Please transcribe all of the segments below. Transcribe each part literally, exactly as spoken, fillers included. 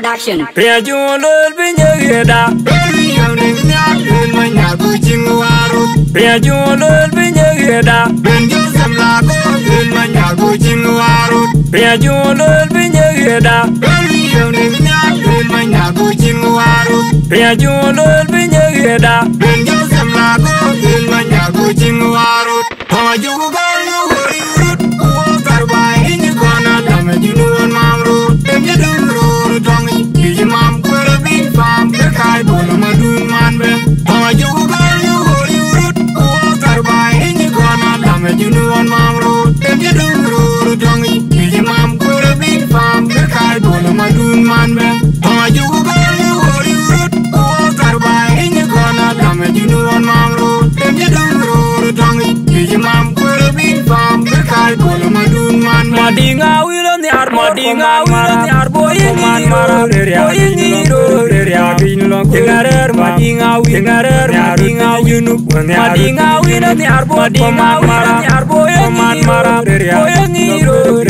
Production. Piny acuŋ lueel piny ë ɣëda. Piny acuŋ lueel piny ë ɣëda. Ben Joseph Lagu lueel manya ku cïn warut. Piny acuŋ lueel piny ë ɣëda. Piny acuŋ lueel piny ë ɣëda. Ben Joseph Lagu lueel manya ku cïn warut. Tɔŋ ajuku gɔl në wöri rut, ku wok thar baai rinyë kɔn alam ë junuɔn mam rut. Tem jë döŋ röör tɔŋ yic, kï cï mam kuër abï pam, ke kaai bol ë madun man bɛ̈n. Tɔŋ ajuku gɔl në wöri rut, ku wok thar baai rinyë kɔn alam ë junuɔn mam rut. Tem jë döŋ röör tɔŋ yic, kï cï mam kuër abï pam, ke kaai bol ë madun man bɛ̈n. Tɔŋ ajuku gɔl në wöri rut, ku wok thar baai rinyë kɔn alam ë junuɔn mam rut. Tem jë döŋ röör tɔŋ yic, kï cï mam kuër abï pam, ke kaai bol ë madun man bɛ̈n. Madiŋ awïl ë nhiar, Madiŋ awïl ë nhiar, boi ë man mara, boi ë ŋic röör, cï ŋarɛɛr Madiŋ awïl, cï ŋarɛɛr Madiŋ awïl, Junub. Madiŋ awïl ë nhiar, boi ë man mara, boi ë ŋic röör,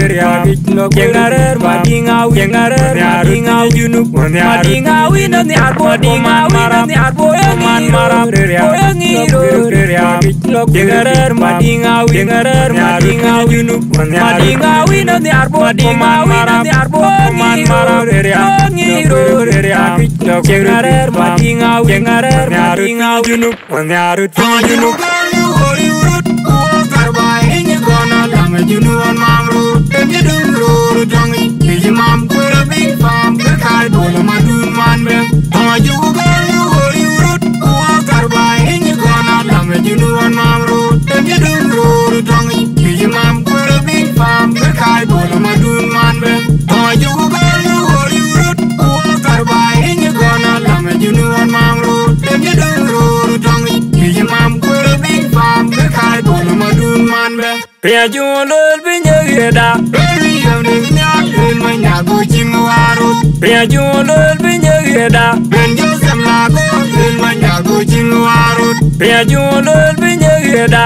cï ŋarɛɛr Madiŋ awïl, cï ŋarɛɛr Madiŋ awïl, Junub. Madiŋ awïl ë nhiar, boi ë man mara, boi ë ŋic röör, boi ë ŋic röör, cï ŋarɛɛr Madiŋ awïl, cï ŋarɛɛr Madiŋ awïl, Junub. Madiŋ awïl ë nhiar, boi ë man mara, boi ë ŋic röör, boi ë ŋic röör, cï ŋarɛɛr Madiŋ awïl, cï ŋarɛɛr Madiŋ awïl, Junub. Tɔŋ ajuku gɔl në wöri rut, ku wok thar baai rinyë kɔn alam ë junuɔn mam rut. Tem jë döŋ röör tɔŋ yic, kï cï mam kuër abï pam, ke kaai bol ë madun man bɛ̈n. Tɔŋ ajuku gɔl në wöri rut, ku wok thar baai rinyë kɔn alam ë junuɔn mam rut. Tem jë döŋ röör tɔŋ yic, kï cï mam kuër abï pam, ke kaai bol ë madun man bɛ̈n. Tɔŋ ajuku gɔl në wöri rut, ku wok thar baai rinyë kɔn alam ë junuɔn mam rut. Tem jë döŋ röör tɔŋ yic, kï cï mam kuër abï pam, ke kaai bol ë madun man bɛ̈n. Piny acuŋ lueel piny ë ɣëda. Piny acuŋ lueel piny ë ɣëda. Ben Joseph Lagu lueel manya ku cïn warut. Piny acuŋ lueel piny ë ɣëda.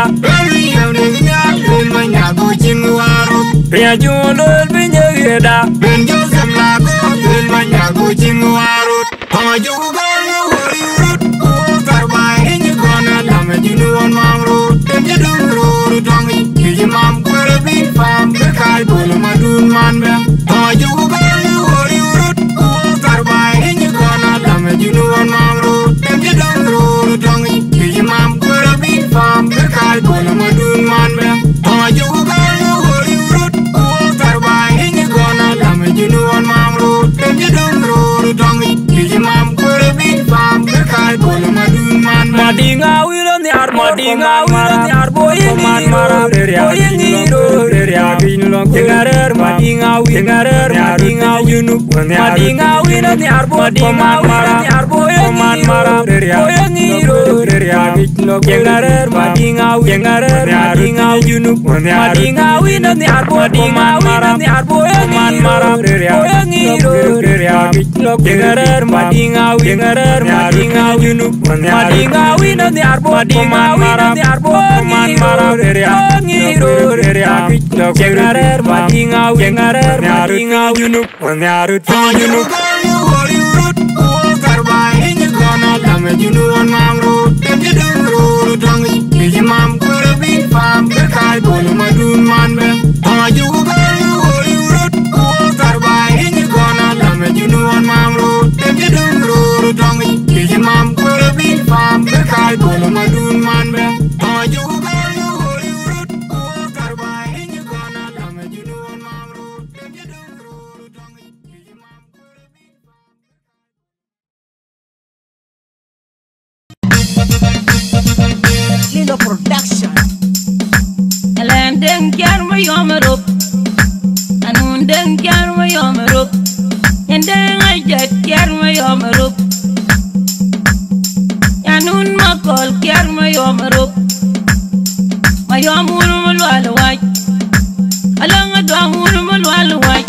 Piny acuŋ lueel piny ë ɣëda. Ben Joseph Lagu lueel manya ku cïn warut. Tɔŋ ajuku gɔl në wöri rut, ku wok thar baai rinyë kɔn alam ë junuɔn mam rut. Tem jë döŋ röör tɔŋ yic, kï cï mam kuër abï pam, ke kaai bol ë madun man bɛ̈n. Tɔŋ ajuku gɔl në wöri rut, ku wok thar baai rinyë kɔn alam ë junuɔn mam rut. Tem jë döŋ röör tɔŋ yic, kï cï mam kuër abï pam, ke kaai bol ë madun man bɛ̈n. Tɔŋ ajuku gɔl në wöri rut, ku wok thar baai rinyë kɔn alam ë junuɔn mam rut. Tem jë döŋ röör tɔŋ yic, kï cï mam kuër abï pam, ke kaai bol ë madun man bɛ̈n. Madiŋ awïl ë nhiar, Madiŋ awïl ë nhiar, boi ë ŋic röör, boi ë ŋic röör, cï ŋarɛɛr Madiŋ awïl, cï ŋarɛɛr Madiŋ awïl, Junub. Madiŋ awïl ë nhiar, boi ë man mara, boi ë ŋic röör, boi ë ŋic röör, cï ŋarɛɛr Madiŋ awïl, cï ŋarɛɛr Madiŋ awïl, Junub. Madiŋ awïl ë nhiar, boi ë man mara, boi ë ŋic röör, boi ë ŋic röör, cï ŋarɛɛr Madiŋ awïl, cï ŋarɛɛr Madiŋ awïl, Junub. Madiŋ awïl ë nhiar, boi ë man mara, boi ë ŋic röör, boi ë ŋic röör, cï ŋarɛɛr Madiŋ awïl, cï ŋarɛɛr Madiŋ awïl, Junub. Tɔŋ ajuku gɔl në wöri rut, ku wok thar baai rinyë kɔn alam ë junuɔn mam rut. Tem jë döŋ röör tɔŋ yic, kï cï mam kuër abï pam, ke kaai bol ë madun man bɛ̈n. Tɔŋ ajuku gɔl në wöri rut, ku wok thar baai rinyë kɔn alam ë junuɔn mam rut. Tem jë döŋ röör tɔŋ yic, kï cï mam kuër abï pam, ke kaai bol ë madun man bɛ̈n. Tɔŋ ajuku gɔl në wöri rut, ku wok thar baai rinyë kɔn alam ë junuɔn mam rut. Tem jë döŋ röör tɔŋ yic, kï cï mam kuër abï pam. Lilo Production. Alen deng kiar ma yom rop. Anun deng kiar ma yom rop. Yen deng ajat kiar ma yom rop. Yanun ma kol kiar ma yom rop. Ma yom wun ma lwal waj. Along adwang wun ma lwal waj.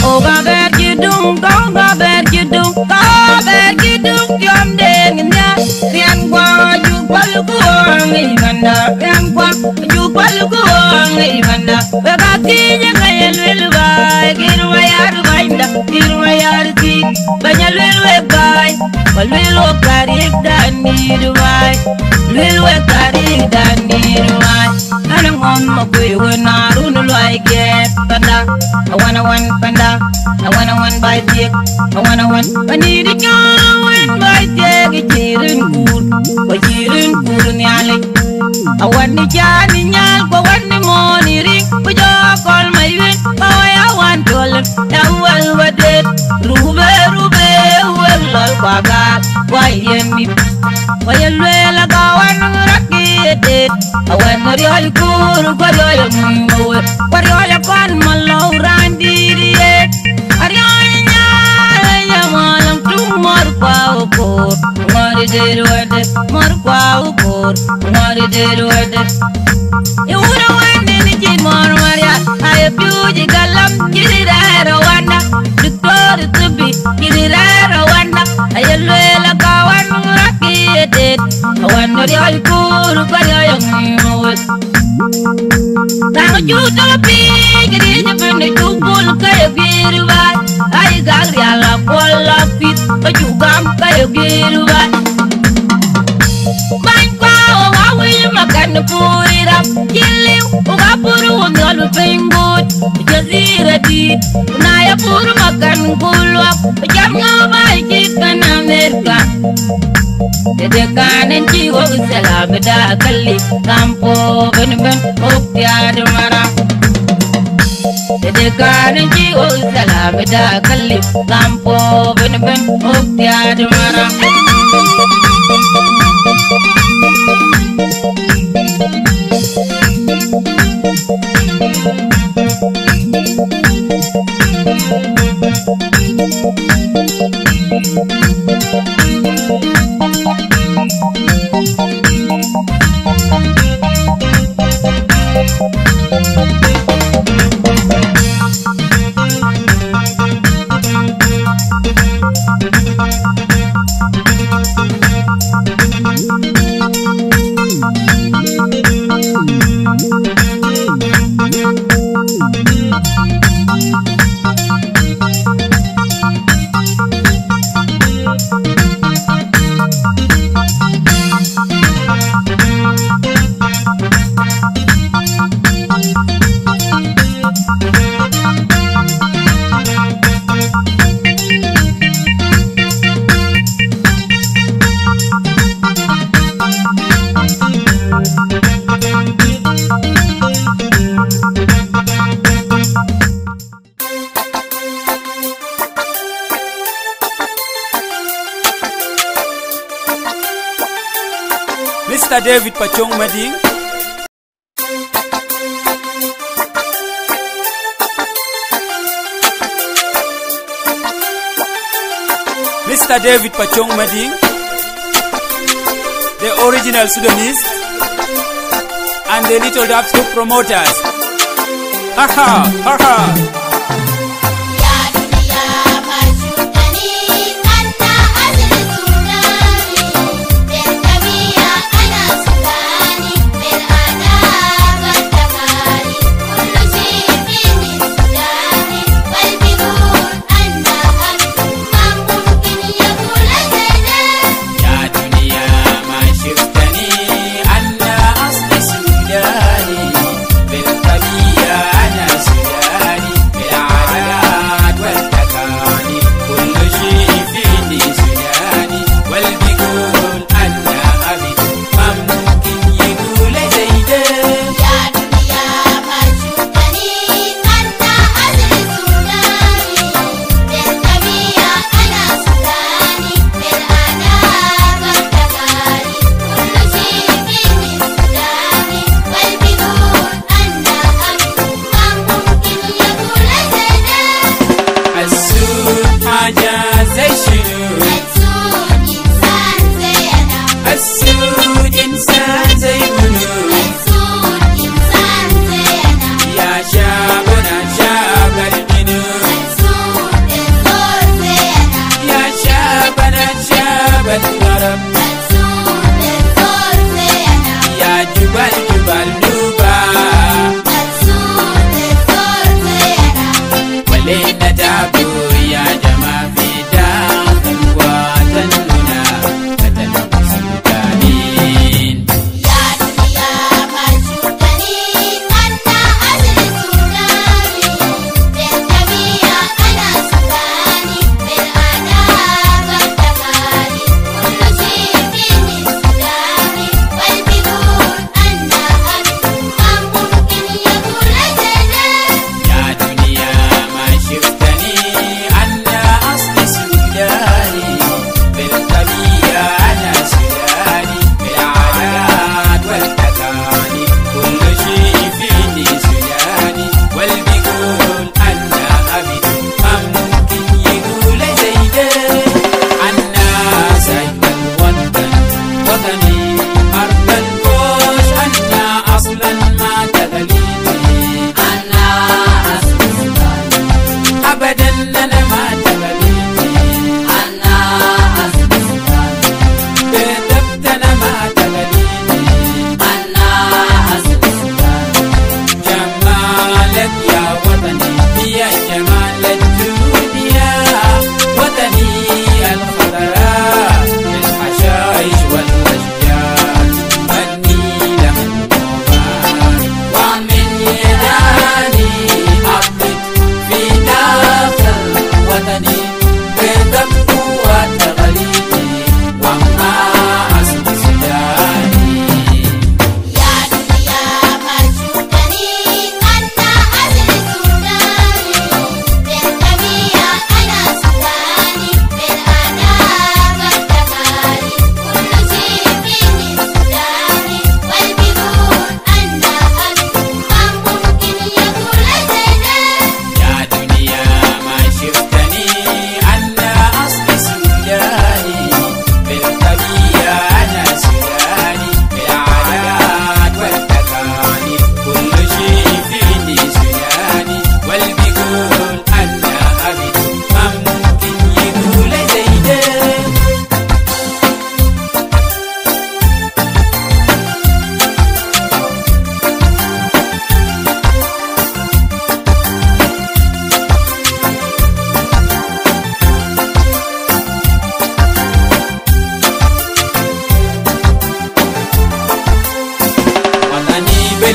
O gaber jidung, go gaber jidung, gaber jidung, yom deng nya. Rian kwa ju pal ku ang i banda, rian kwa ju pal ku ang i banda. We ga ti je ka ye lwel ba, gir wa yar banda. Kïr Mayäär Thiik, bɛ̈ny a luel wek baai, ku luel wek tarik dan dït baai, luel wek tarik dan dït baai. Ɣɛn a ŋɔ̈th Makuei wën a run luɔi giɛɛt panda, awan awan panda, awan awan baai thiek, awan awan panïït nyɔɔr wën baai thiek cï rin kuur, ku cï rin kuur Nhialic. Awan ni caan ni nyal, ku awan ni mɔɔn ni riŋ, ku jɔ akɔl ma yuën, ku awai awan tuɔl, ya wal wadet, rube, rube, wek lɔl ku agaar, ku ayen mïth. Ku aye lueel aka awan rɔt ki ye det, awan riɔl kuur, ku riɔl mum wek, ku riɔl akɔn malɔu raan dïït ye. Ariɔ̈ɔ̈c nyaai ya malam tuŋ ŋɔ̈r kua wä koor, ŋɔ̈r dëër wëdë, ŋɔ̈r kua wä koor, ŋɔ̈r dëër wëdë. Yï wun a wënde ni cït mɔ̈r Marial, aye piööc ë galam, cït rɛ̈ɛ̈r ë wanda, Diktor ë thibi, cït rɛ̈ɛ̈r ë wanda, aye lueel aka wan rɔt ki ye det, awan riɔ̈ɔ̈c kuur, ku riɔ̈ɔ̈c aŋic wël. Raan cuk tɔ̈ piny, ke riëëc ëbën ë cuk bul ke ye guiir baai. Ai gak rial akuɔl lɔ pith, ke cuk gam ke ye guiir baai. Bäny kua, wok aa wïc makan pur rap, cï liu, wok aa pur wok nhiɔl bï piny guut. Jazira dït, ku na ye pur makan ku luak, jam ŋö baai cït kën Amerika. Tëde kan en cï wok salam da kali, kampo ben ben wok tiaat mara. Tëde kan en cï wok salam da kali, kampo ben ben wok tiaat mara. Mister David Pachong Mading. Mister David Pachong Mading, the original Sudanese, and the Little Dubs Group promoters. Ha ha, ha ha.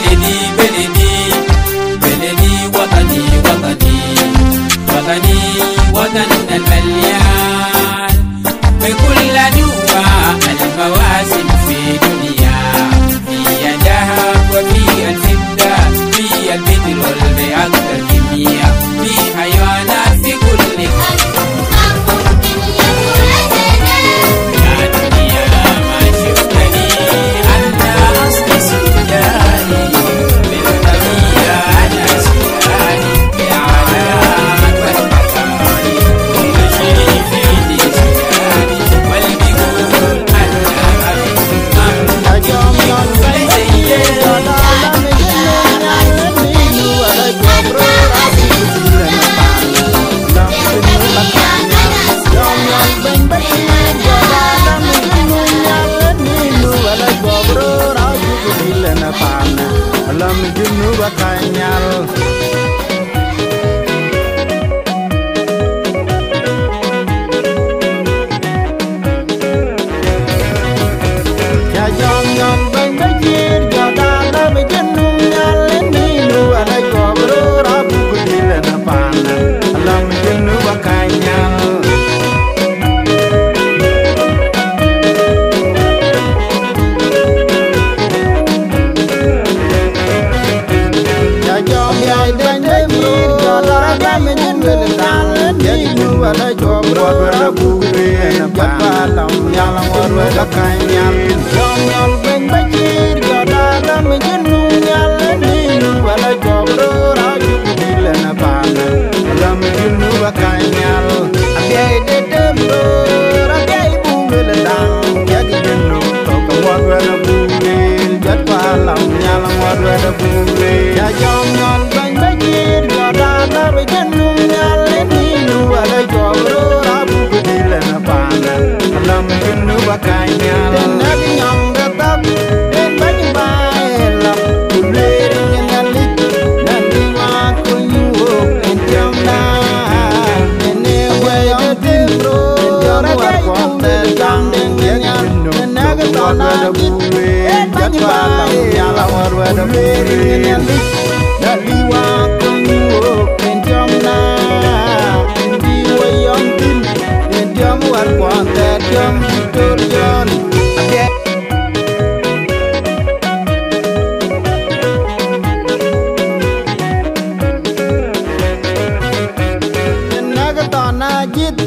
بلدي، بلدي، بلدي، وطني، وطني، وطني، وطننا المليان بكل أنواع المواسم في دنيا، في الذهب وفي الفضة، في البترول بأكثر كمية، في حيوانات في كل Alam Junub akanyal. Ca jɔŋ yɔn bɛ̈ny bä jiëër jɔt ala bï jën num nhial ë nïn nu ala jɔk röör abuk dhil ë na pan. Alam jën nu bä kany nhial. Abiɛi de dem röör, abiɛi buk luel daŋ, kɛk jën nu tök, ŋuɔt wɛl abuk lueel, jɔt pa lam nhial, ŋuɔt wɛl abuk lueel. Ya jɔŋ nyɔl bɛ̈ny bä jiëër, jɔt a lɔ bï jën nu nhial, ë nïn nu wɛl a jɔk röör, abuk dhil ë na paanë, alam jën nu bä kany nhial. Tën nɛ̈k nyɔŋ de thɔ̈k, en bäny baai ë lam, ku lueel ŋen Nhialic, nɛn bï waak kony wook en tiɔmda. Nɛ̈k thɔn ajïth,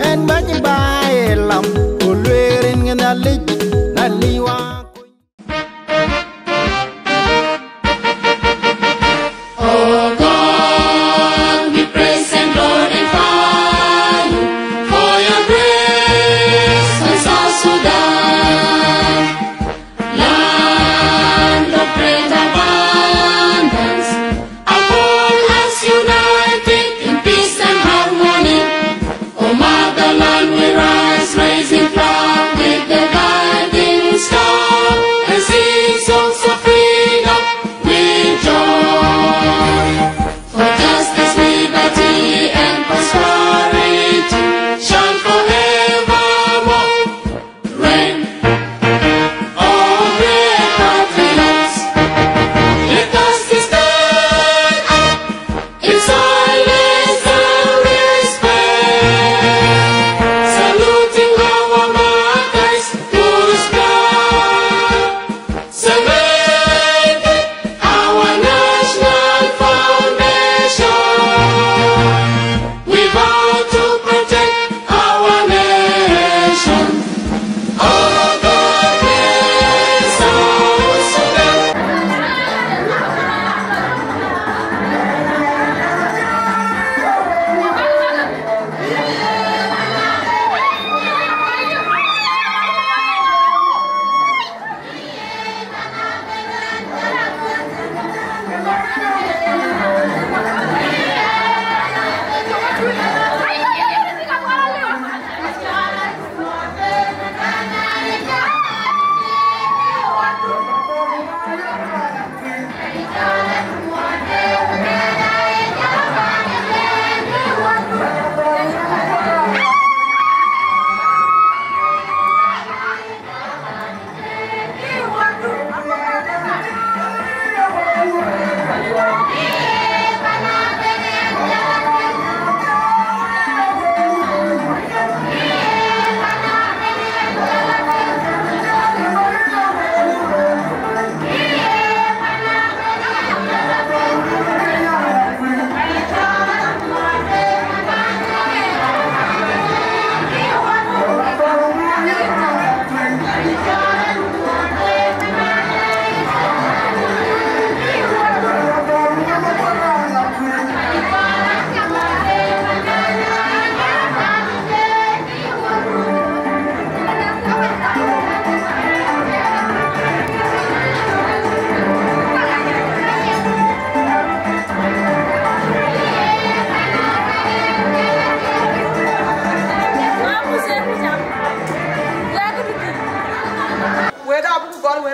en bäny baai ë lam, ku lueel rin ŋen Nhialic, Nhialic waak. Oh God, we praise and glorify you for your grace and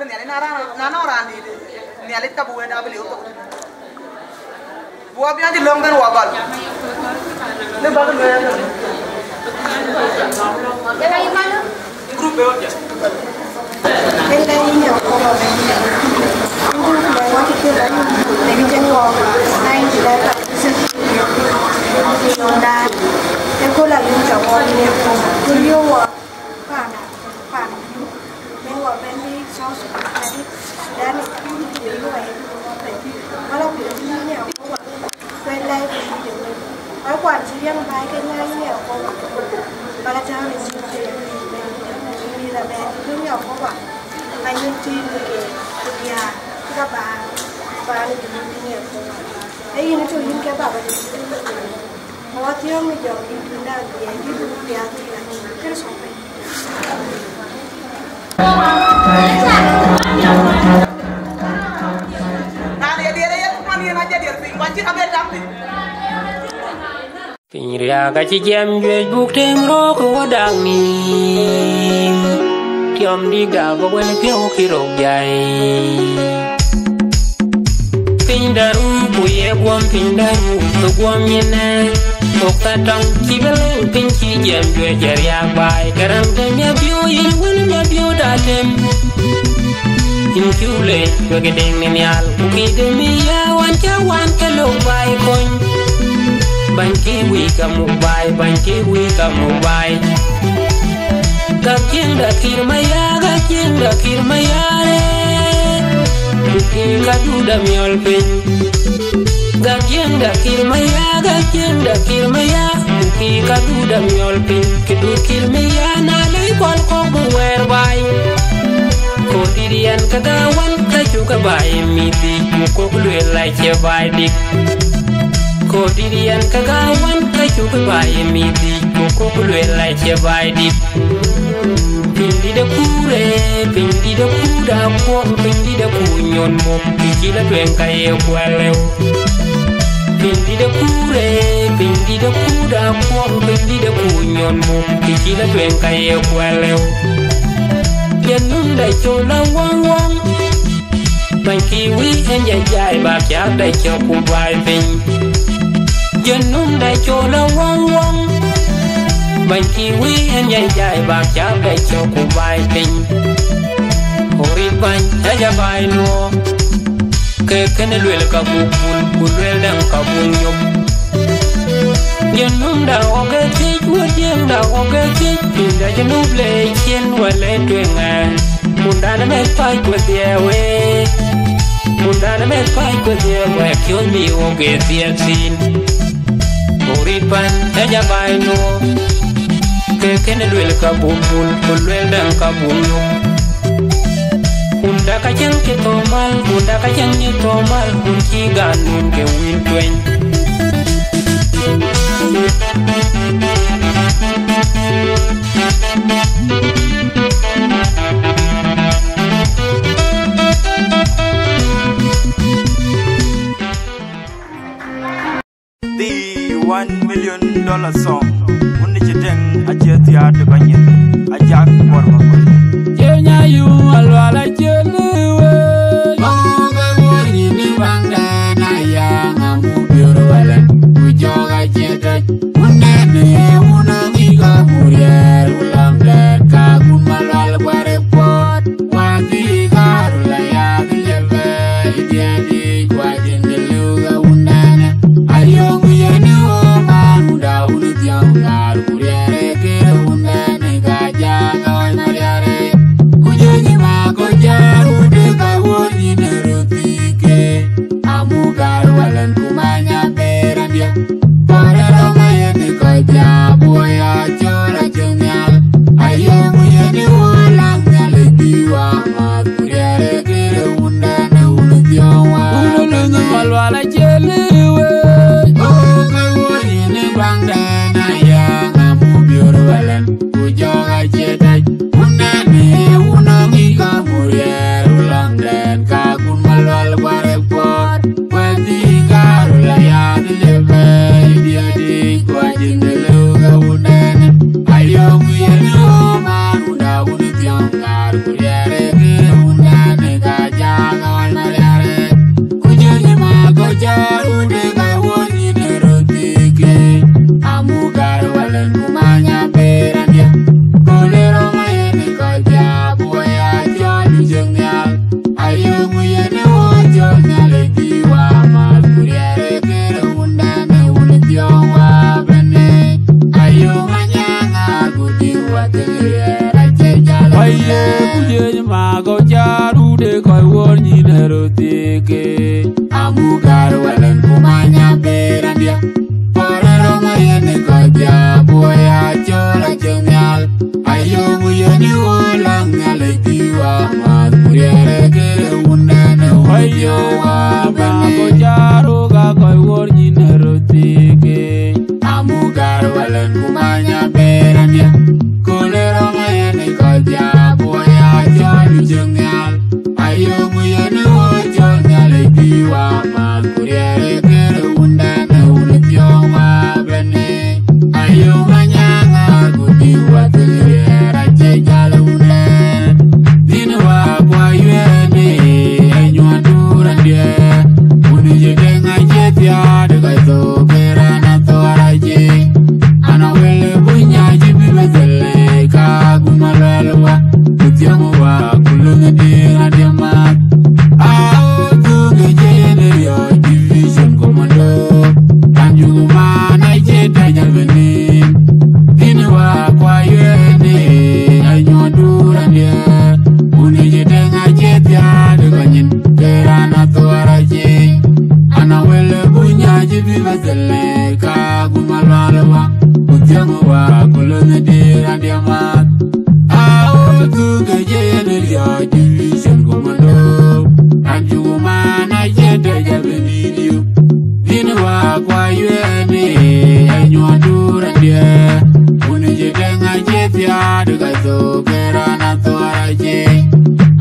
Nhialic na raan, na nɔŋ raan dït, Nhialic ka bï wëëtda bï liu thok. Bï wɔ biäk cï löŋ bɛ̈n wɔ gɔl. Në bäk lueel. Group ë wɔ piɛth. Panda, panda, panda. Bɛ̈n wɔ bɛ̈n bï South Sudan, Sudan ë cï bï luɔi ë bï luɔi pɛ̈i. Wala bï bï nya kuɔ̈k, kuɛn lai bï bï de wek. Kɔc kuan cï riɛm baai ke nya nya kuɔ̈k. Bala tääu në cï ke bï bɛ̈n, bï la bɛ̈n bï nya kuɔ̈k. Ka nyin tïï bï ke, ku diaar, ku ka ba, ba në bï bï nya kuɔ̈k. Ee yïn tɔ̈ yïn ke baba de. Piny riääk acï jiɛm juëc buk tem röök ë wä dak nïïm. Tiɔm dïk dak bä wën piɔ̈u kï rok jai. Piny daru ku ye guɔm, piny daru ku guɔm nyinɛ. Thok tha tɔŋ cï bï lëu, piny cï jiɛm juëc ë riääk baai. Kërɛm de miɛt biu, yïn wën miɛt biu da tem. Yïn cuk le wek deŋ në nhial, ku kï de mi ya wan cä wan ke lok baai kony. Bäny kï wïc ka muk baai, bäny kï wïc ka muk baai. Gak cieŋ da kïr ma ya, gak cieŋ da kïr ma ya re. Ku kï ka du da miɔl piny. Gak cieŋ da kïr ma ya, gak cieŋ da kïr ma ya. Ku kï ka du da miɔl piny. Kï du kïr ma ya na lei kuɔl kɔk bï wɛɛr baai. Kodït yɛn ka ga wan ka cuk ke baai mïth yic, ku kok lueel la cie baai dik. Kodït yɛn ka ga wan ka cuk ke baai mïth yic, ku kok lueel la cie baai dik. Piny dït akuure, piny dït akuur da kuɔk, piny dït akuur nyon muk, kï cï la tueŋ ka ye kuɛleu. Piny dït akuure, piny dït akuur da kuɔk, piny dït akuur nyon muk, kï cï la tueŋ ka ye kuɛleu. Jɛn nunda col a wɔŋ wɔŋ. Bäny kï wïc en jɛ jai bak cak da cök ku baai piny. Jɛn nunda col a wɔŋ wɔŋ. Bäny kï wïc en jɛ jai bak cak da cök ku baai piny. Orit bäny ë jɛ baai luɔɔk. Ke kënë luel ka buk bul, ku luel däŋ ka buk nyop. Jɛn nunda ɣɔk ë thiëc, wä jiëŋda ɣɔk ë thiëc, pïnda cï nup le cien wä le tueŋ ɛ. Mundan ë meth pac ku dhiɛɛu ë. Mundan ë meth pac ku dhiɛɛu ë, kiöc mi ɣɔk ë thiëc thïn. Ku rit pan ë jɛ baai nuɔɔk. Ke kënë luel ka buk bul, ku luel däŋ ka buk nyop. Wunda ka cäŋ cï thou mal, wunda ka cäŋ cï thou mal, wun cï gan nun ke wïn tueny. The one million dollar song. Wun cï tëŋ acie thiaat ë kɔc nyin, ajak bɔr makoi. Cie nya yu alual acie liwe. Bäŋ ke wor nyin ë baŋdɛn aya, ŋamu biör wälɛn, ku jɔk acie tɔc. Wun nɛn ë wun amiga muriɛɛr, ku lam dɛɛt ka kun malual guar ë puɔt. Wa dhil gaar la ya dhil lebe, idiɛɛr di wa jin de lu ga wun dɛnɛ. Ayok yen o man da wun diɔŋ gaar ku riɛɛr ke wun dɛnɛ ga ja ga wa na riɛɛr. Ku jɔ Cï nhial, ayöŋ yen ë wɔ cɔl Nhialic bï wa math, ku riɛɛr ë kërë wundɛn ë wun thiɔ̈k wa bɛ̈n ë. Ayöŋ anyaŋ agut bï wa thil riɛɛr acï jal. Wai ye ku jeny ma gɔu ca rut ë kɔc wor nyin ë röt thiëëk ë. Amu gär wälën ku many abëër andiɛ̈. Pɔ̈r ë röm ayen ë kɔc bia buɔi acɔl acï nhial. Ayöŋ yen ë wɔ läŋ Nhialic bï wa math, ku riɛɛr ë kërë wundɛn ë wun thiɔ̈k wa bɛ̈n ë. Wai ye ku jeny ma gɔu ca rut ë kɔc wor nyin ë röt thiëëk ë. Amu gär wälën ku many abëër andiɛ̈. Kööl ë röm ayen ë kɔc bia buɔi acɔl acï nhial. Ayöŋ yen ë wɔ cɔl Nhialic bï wa math, ku riɛɛr ë kërë wundɛn ë wun thiɔ̈k wa bɛ̈n ë. Ayöŋ anyaŋ agut bï wa thil riɛɛr acï jal wundɛn. Bïn wa kua yuɛɛn ë, ë nyuɔɔn duur andiɛ̈. Wun ë cï deŋ acï thiaat ë ka thok ë raan athɔɔr acï. Ana wël ë buny acï bï bɛ thël ë ka gum aluɛl wa. Ku thiäŋ wa ku löŋ ë diëër adiɛmat. Aa, thuk ë cï yen ë riɔ̈ɔ̈c division commando. Kan juku man acï tɛ̈c abï nin. Bïn wa kua yuɛɛn ë, anyuɔɔn duur andiɛ̈. Wun ë cï deŋ acï thiaat ë ka nyin, ke raan athɔɔr acï. Ana wël ë buny acï bï bɛ thël ë ka gum aluɛl wa. Ku thiäŋ wa ku löŋ ë diëër adiɛmat. Aa, thuk ë cï yen ë riɔ̈ɔ̈c division commando. Kan juku man acï tɛ̈c abï nin. Bïn wa kua yuɛɛn ë, anyuɔɔn duur andiɛ̈. Wun ë cï deŋ acï thiaat ë ka thok ë raan athɔɔr acï.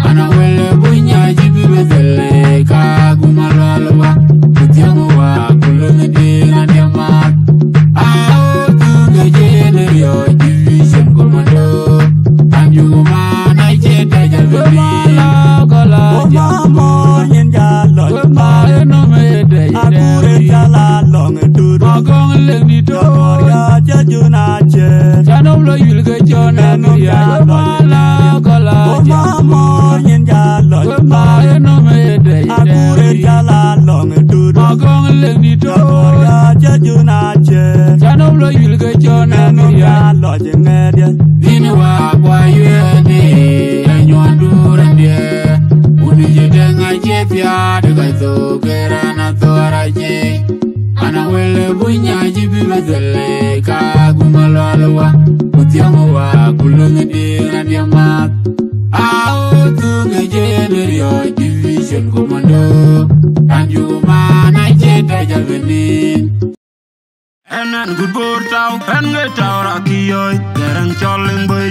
Ana wël ë buny acï bï bɛ thël ë ka gum aluɛl wa. Ku thiäŋ wa ku löŋ ë diëër adiɛmat. Aa, thuk ë cï yen ë riɔ̈ɔ̈c division commando. Kan juku man acï tɛ̈c abï nin. Wek ma lɔ kɔlɔ jam. Wek ma mɔ̈ɔ̈r nyin jal lɔc. Wek ma ë nɔm ë tɛ̈c agur ë jal a lɔŋ ë tut. Ma gɔŋ leŋ dït tɔ̈. Jɔkɔr ya cä jun acë. Ca nɔm lɔ yul ke cɔn ë nɔm ya lɔc. Wek ma lɔ kɔlɔ jam. Wek ma mɔ̈ɔ̈r nyin jal lɔc. Wek ma ë nɔm ë tɛ̈c agur ë jal a lɔŋ ë tut. Ma gɔŋ leŋ dït tɔ̈. Jɔkɔr ya cä jun acë. Ca nɔm lɔ yul ke cɔn ë nɔm ya lɔc ë ŋɛɛt ya. Bïn wa kua yuɛɛn ë, anyuɔɔn duur andiɛ̈. Wun ë cï deŋ acï thiaat ë ka thok ë raan athɔɔr acï. Ana wël ë buny acï bï bɛ thël ë ka gum aluɛl wa. Ku thiäŋ wa ku löŋ ë diëër adiɛmat. Aa, thuk ë cï yen ë riɔ̈ɔ̈c division commando. Kan juku man acï tɛ̈c abï nin. Ɛn, ɛn gut Bor tau, ɛn ŋe tau rakï yɔ̈ɔ̈c, Gɛrɛŋ cɔl ë böi.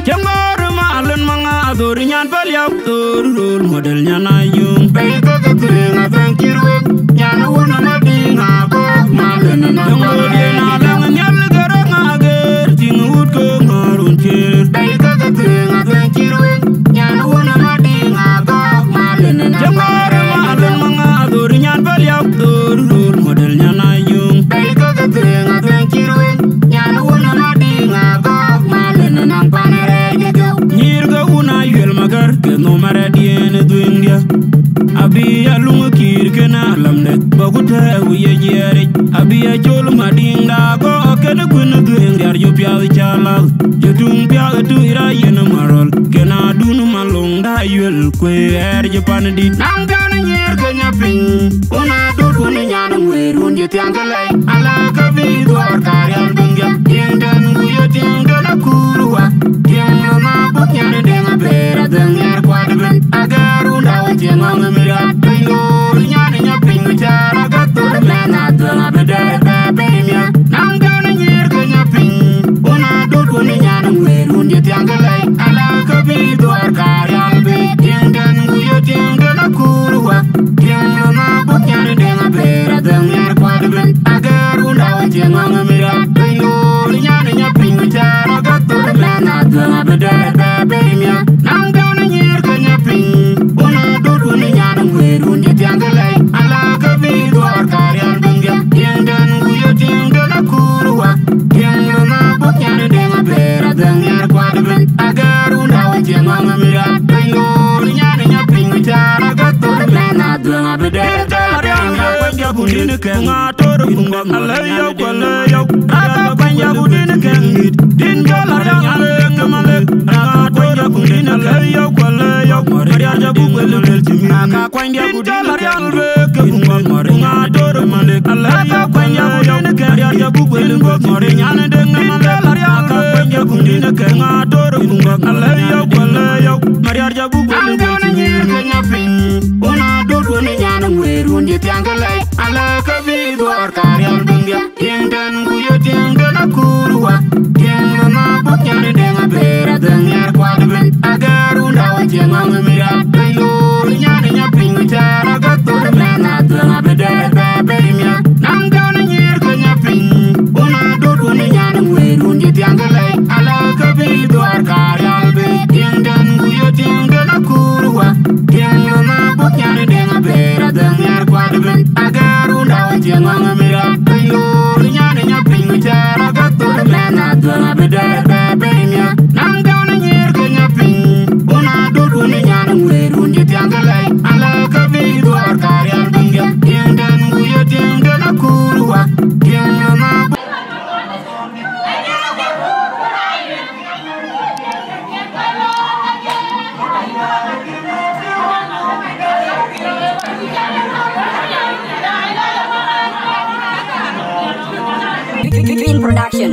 Cäŋ ɣöör ë malën maŋa dhor nyan päl yäu, dhor röör model nyan ayum. Bɛ̈i ke ke thuëëŋ adhäŋ cï ruëëŋ, nyan wun ë Madiŋ agɔ̈k malën ë nɔm. Cäŋ ɣöör yen alɛŋ nhial Gɛrɛŋ ageer, tïŋ wut ke ŋɔ̈ɔ̈r wun cï rëër. Bɛ̈i ke ke thuëëŋ adhäŋ cï ruëëŋ, nyan wun ë Madiŋ agɔ̈k malën ë nɔm. Cäŋ ɣöör ë malën maŋa dhor nyan päl yäu, dhor röör model nyan ayum. Bɛ̈i ke ke thuëëŋ adhäŋ cï ruëëŋ, nyan wun ë Madiŋ agɔ̈k malën ë nɔm pan ë rɛɛc ë geu. Nyïïr ke wun ayuel magär, ke nhom arɛɛt yen ë dhuëëŋdiɛ̈. Abï aluŋ ë kïïr kën alamde, bä ku tɛ̈ɛ̈u ye jiɛɛric. Abï acol Madiŋda gɔ̈k kën kuën ë dhuëëŋ diäär, jɔ piath cä lath, jɔ tuŋ piath ë tui ra yen ë marɔl, kën adun malöŋda ayuel kuëë ɣɛɛr jɔ pan dït. Naŋ kɛn nyïïr ke nyapiny, wun adut wun ë nyan ŋuëër wun jɔ thiaŋ ke lɛi, ala ke bï dhuɔɔr kaar rial bïŋ diäk. Tiɛŋ tɛ̈n ku ye tiɛŋ tɛ̈n akuur wa. Tiɛŋ lɔ na buk nyan ë deŋ abëër adhäŋ nhiaar kuat ëbën. Agäär runda wä tiɛŋ ɣɔ̈ŋ ë mïra. Piny loor nyan ë nyapiny ku caar agäk thor mɛn adhäŋ abï dɛɛr bɛ bei miäk. Naŋ kɛn nyïïr ke nyapiny, wun adut wun ë nyan ŋuëër wun jɔ thiaŋ ke lɛi. Ala ke bï dhuɔɔr kaar rial bï. Tiɛŋ tɛ̈n ku ye tiɛŋ tɛ̈n akuur wa. Tiɛŋ lɔ na buk nyan ë deŋ abëër adhäŋ nhiaar kuat ëbën. Agäär runda wä tiɛŋ ɣɔ̈ŋ ë mïra. Piny loor nyan ë nyapiny ku caar agäk thor mɛn adhäŋ abï dɛɛr bɛ bei miäk. Naŋ kɛn nyïïr ke nyapiny, wun adut wun ë nyan ŋuëër wun jɔ thiaŋ ke lɛi. Ala ke bï Agɛɛr wunda wä cieŋ ŋɔŋ mi ya piny loor nyan nya piny mi caar aga thor mɛn a dhuëŋ abi dee bɛ̈ɛ̈r. Marial bek ke kuŋ din kɛŋ a tor kuŋ gɔk alɛ yɔu kuɛl yɔu. Aka kuany ya ku din kɛŋ dit din jɔl a riaŋ alek ke malek. Aka kuany ya ku din alɛ yɔu kuɛl yɔu. Marial ja buk wel luel ci mi aka kuany ya ku din jɔl a riaŋ bek ke kuŋ gɔk kuŋ a tor malek. Alɛ yɔu kuany ya ku din kɛŋ ya buk wel gɔk mɔri nyan deŋ na malek. Aka kuany ya ku din kɛŋ a tor kuŋ gɔk alɛ yɔu kuɛl yɔu. Marial ja buk wel gɔk ci mi ke nya piny. Wun a dut wun nyan ŋueer wun ji thiaŋ ke lɛc. Alɛ ke bi duɔɔr ka rial duŋ dia. Tiɛŋ tɛn ku ye tiɛŋ tɛn akur wa. Tiɛŋ lɔ na buk nyan deŋ aber adhäŋ nhiar kuat ben. Agɛɛr wunda wä cieŋ ŋɔŋ mi ya piny loor nyan nya piny mi caar aga thor mɛn adhäŋ abi dee bɛ̈ɛ̈r bei mia. Naŋ kɛn nyir ke nya piny. Wun a dut wun nyan ŋueer wun ji thiaŋ ke lɛc. Alɛ ke bi duɔɔr ka rial bei. Tiɛŋ tɛn ku ye tiɛŋ tɛn akur wa. Tiɛŋ lɔ na buk nyan deŋ aber adhäŋ nhiar kuat ben. Agɛɛr wunda wä cieŋ ŋɔŋ mi ya piny loor nyan nya piny mi caar aga thor mɛn adhäŋ abi dee bɛ̈ɛ̈r bei mia. Naŋ kɛn nyir ke nya piny. Wun a dut wun nyan ŋueer wun ji thiaŋ ke lɛc. Alɛ ke bi duɔɔr ka rial duŋ dia. Tiɛŋ tɛn ku ye tiɛŋ tɛn akur wa. Tiɛŋ lɔ na buk Green Production.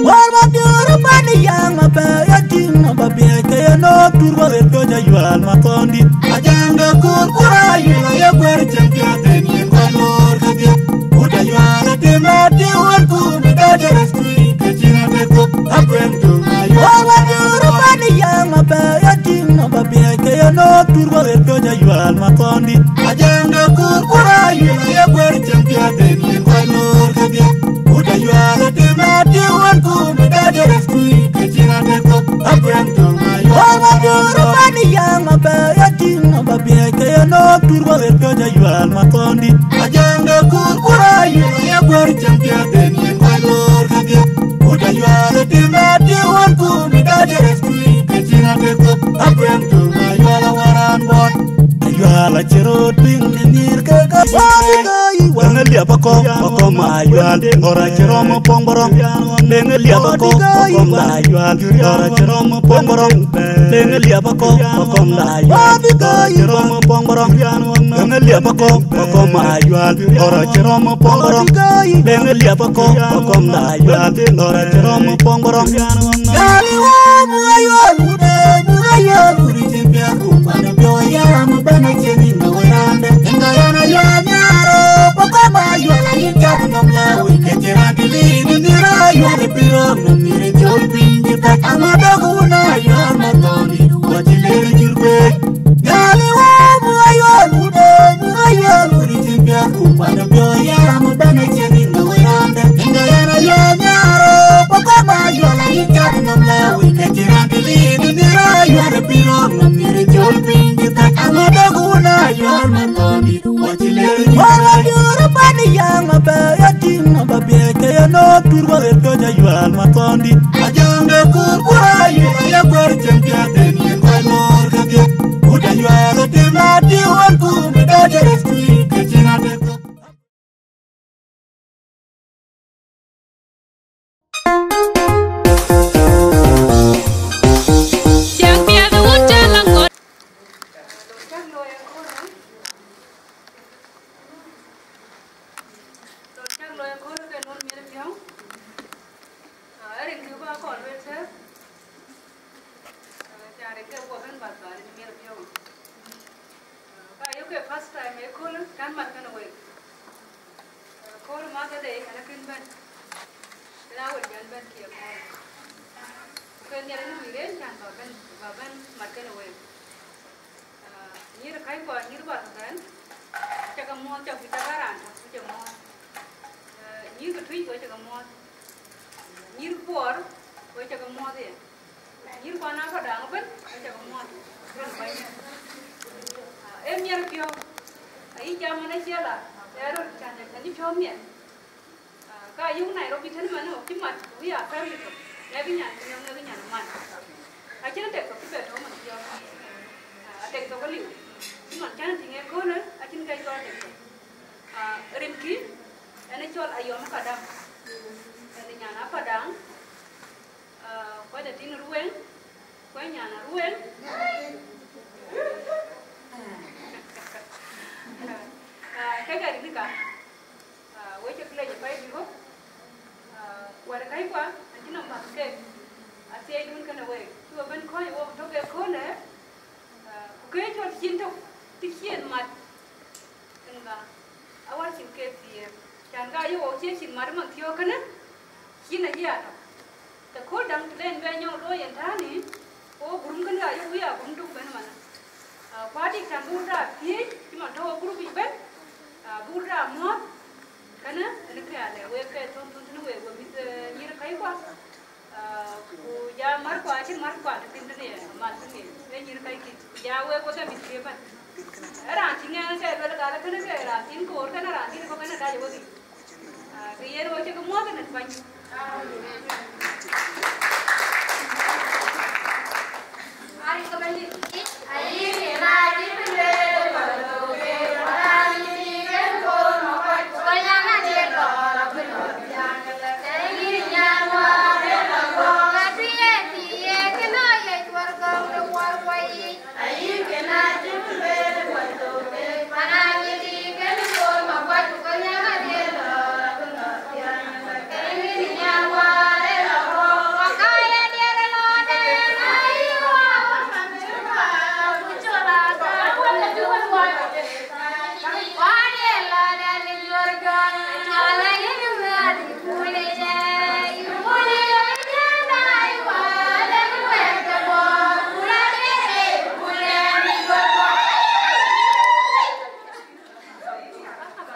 Wal ma biur pan yang ma pe ya ting ma ba bia ke ya no tur ba wer to ja yual ma tondi. Ajang de kur kura yula ya kwer champion den yin kwa lor ka dia. Uta yual te ma te wan ku mi da ja restui ke chira de ko. Akwen to ma yual ma biur pan yang ma pe ya ting ma ba bia ke ya no tur ba wer to ja yual ma tondi. Ajang de kur kura yula ya kwer champion den yin kwa lor ka dia. Uta yual te ma te wan ku mi da ja restui ke chira de ko. Akwen to ma yual ma biur pan yang ma pe ya ting ma ba bia ke ya no tur ba wer to ja yual ma tondi. Ajang de kur kura yula ya kwer champion den yin kwa lor ka dia. Uta yual te ma te wan ku mi da ja restui ke chira de ko. Akwen to ma yual a waran bot. Ayual a cï röt piŋ në nyïïr ke ka. Wëŋ ë liep akɔ̈u, akɔ̈u ma Ayual, ɣɔr acï rɔm ë pɔ̈ŋ bɔ̈ rɔm. Wëŋ ë liep akɔ̈u, akɔ̈u ma Ayual, ɣɔr acï rɔm ë pɔ̈ŋ bɔ̈ rɔm. Wëŋ ë liep akɔ̈u, akɔ̈u ma Ayual, ɣɔr acï rɔm ë pɔ̈ŋ bɔ̈ rɔm. Wëŋ ë liep akɔ̈u, akɔ̈u ma Ayual, ɣɔr acï rɔm ë pɔ̈ŋ bɔ̈ rɔm. Wëŋ ë liep akɔ̈u, akɔ̈u ma Ayual, ɣɔr acï rɔm ë pɔ̈ŋ bɔ̈ rɔm. Gäl ë wä muk Ayual, wun ë muk Ayual, wun ë cïn piɛth ku kuan ë piɔ̈u aya, muk bɛ̈n acïn yïn bä wël raan dɛ̈. Ëŋa yɛn Ayual nhiaar ë, ku kɔ̈m Ayual ayï cath nɔm la, wek ke cï raan dï liin ë nhiaar Ayual ë pïïr rɔ̈m nɔm nhiaar ë col piny cï thäk. Aŋa dɔ̈k wun Ayual ma thɔn dït, wä cï leer ë jur kueec. Gäl ë wä muk Ayual, wun ë muk Ayual, wun ë cïn piɛth ku kuan ë piɔ̈u aya, muk bɛ̈n acïn yïn bä wël raan dɛ̈. Ëŋa yɛn Ayual nhiaar ë, ku kɔ̈m Ayual ayï cath nɔm la, wek ke cï raan dï liin ë nhiaar Ayual ë pïïr rɔ̈m nɔm nhiaar ë col piny cï thäk. Aŋa dɔ̈k wun Ayual ma thɔn dït, wä cï leer ë jur kueec. Wä diöör ë pan ë yäŋ abɛ ya tïŋ abä biɛc ke ya nɔ̈k tur bä ɣet tɔ̈c Ayual ma thɔn dït. Ajäŋ de kuur kura yïn aya kuɛr cïn piath en yïn kɔc loor kedhie. Wut Ayual ë tim na tiëu wën ku bï dɔc ë rɛ̈c tui ke cïn adek. Cäk looi ëkööl ke nɔn miɛt piɔ̈u, aa, rin kë bä kɔn lueel tëë, aa, ca rin ke guɔ bɛ̈n bath bä rin miɛt piɔ̈u. Aa, ka yök ke first time ëkööl, kan mat kënë week. Aa, kööl Mother Day, ɛn akën bɛ̈n. Kën a wën bɛ̈n bɛ̈n kiɛ kööl. Ku ke Nhialic lui rëër can bä bɛ̈n, bä bɛ̈n mat kënë week. Ah, nyïïr käckuɔ, nyïïr Barkadhal, aca ke muɔ̈ɔ̈th, cä ku cä bä raan tök, ku cä muɔ̈ɔ̈th. Eh, nyïïr ke Tuic, ku aca ke muɔ̈ɔ̈th. Nyïïr Kuɔɔr, ku aca ke muɔ̈ɔ̈th ye. Nyïïr kuan aa kɔ̈k daŋ ëbën, ku aca ke muɔ̈ɔ̈th. Kën bäny. Ah, ee miɛt piɔ̈u, ayï jam ënë cie la, ee röt can, can yï piɔ̈u miɛt. Ah, ka yök Nairobi tënë man, ɣok cï mat, we are family tök. Ŋɛk nyan, ku ŋɛk nyan man. Acïn atek thok cï bɛ tɔ̈u man thiɔ̈k. Ah, atek thok aliu. Cï man cän tïŋ ëköölë, acïn kë cɔl atek thok. Ah, rinki, ënë cɔl Ayɔm Padaŋ. Ënë nyan Apadaŋ. Ah, kɔc atïŋ Rueŋ, kɔc nyan Rueŋ. Ah, kek arinka. Ah, wek cï lec ë pɛ̈i bï röt. Ah, wärkäikua, acï nɔm päth kek, athiɛɛidun kënë week, cï we bɛ̈n kɔ̈ɔ̈c ë wok tök ëköölë, ah, ku kë cɔl cin tök, të cï en mat, ënka, awär cïn ke thiëër, cän ka ye wok cie cin mat ëmën thiɔ̈k kënë, cin ayï atök. Të kööl daŋ të len bɛ nyɔk looi yen täänë, ku gurum kënë ayï wïc a gurum tök bɛ̈n ëmën. Ah, ku adik cän buk da thiëëc, cï man tɔ̈u ë gurup yic bɛ̈n, ah, buk da muɔ̈ɔ̈th, kënë, ënë kë alɛ wek ke thon thon tënë wek, we mïth, eh, nyïïr käikua. Ah, ku ja märkua, acïn märkua të thïn tënë ye, man tënë ye, ee nyïïr käikï. Ku ja wek, wek ke mïth ke bɛ̈n. Ee raan tïŋ ɛn ke luel gal kënë ke raan tïŋ koor kënë raan tïŋ kɔ̈k kënë dac wek yic. Ah, ke yen wo cï ke muɔ̈th në bäny.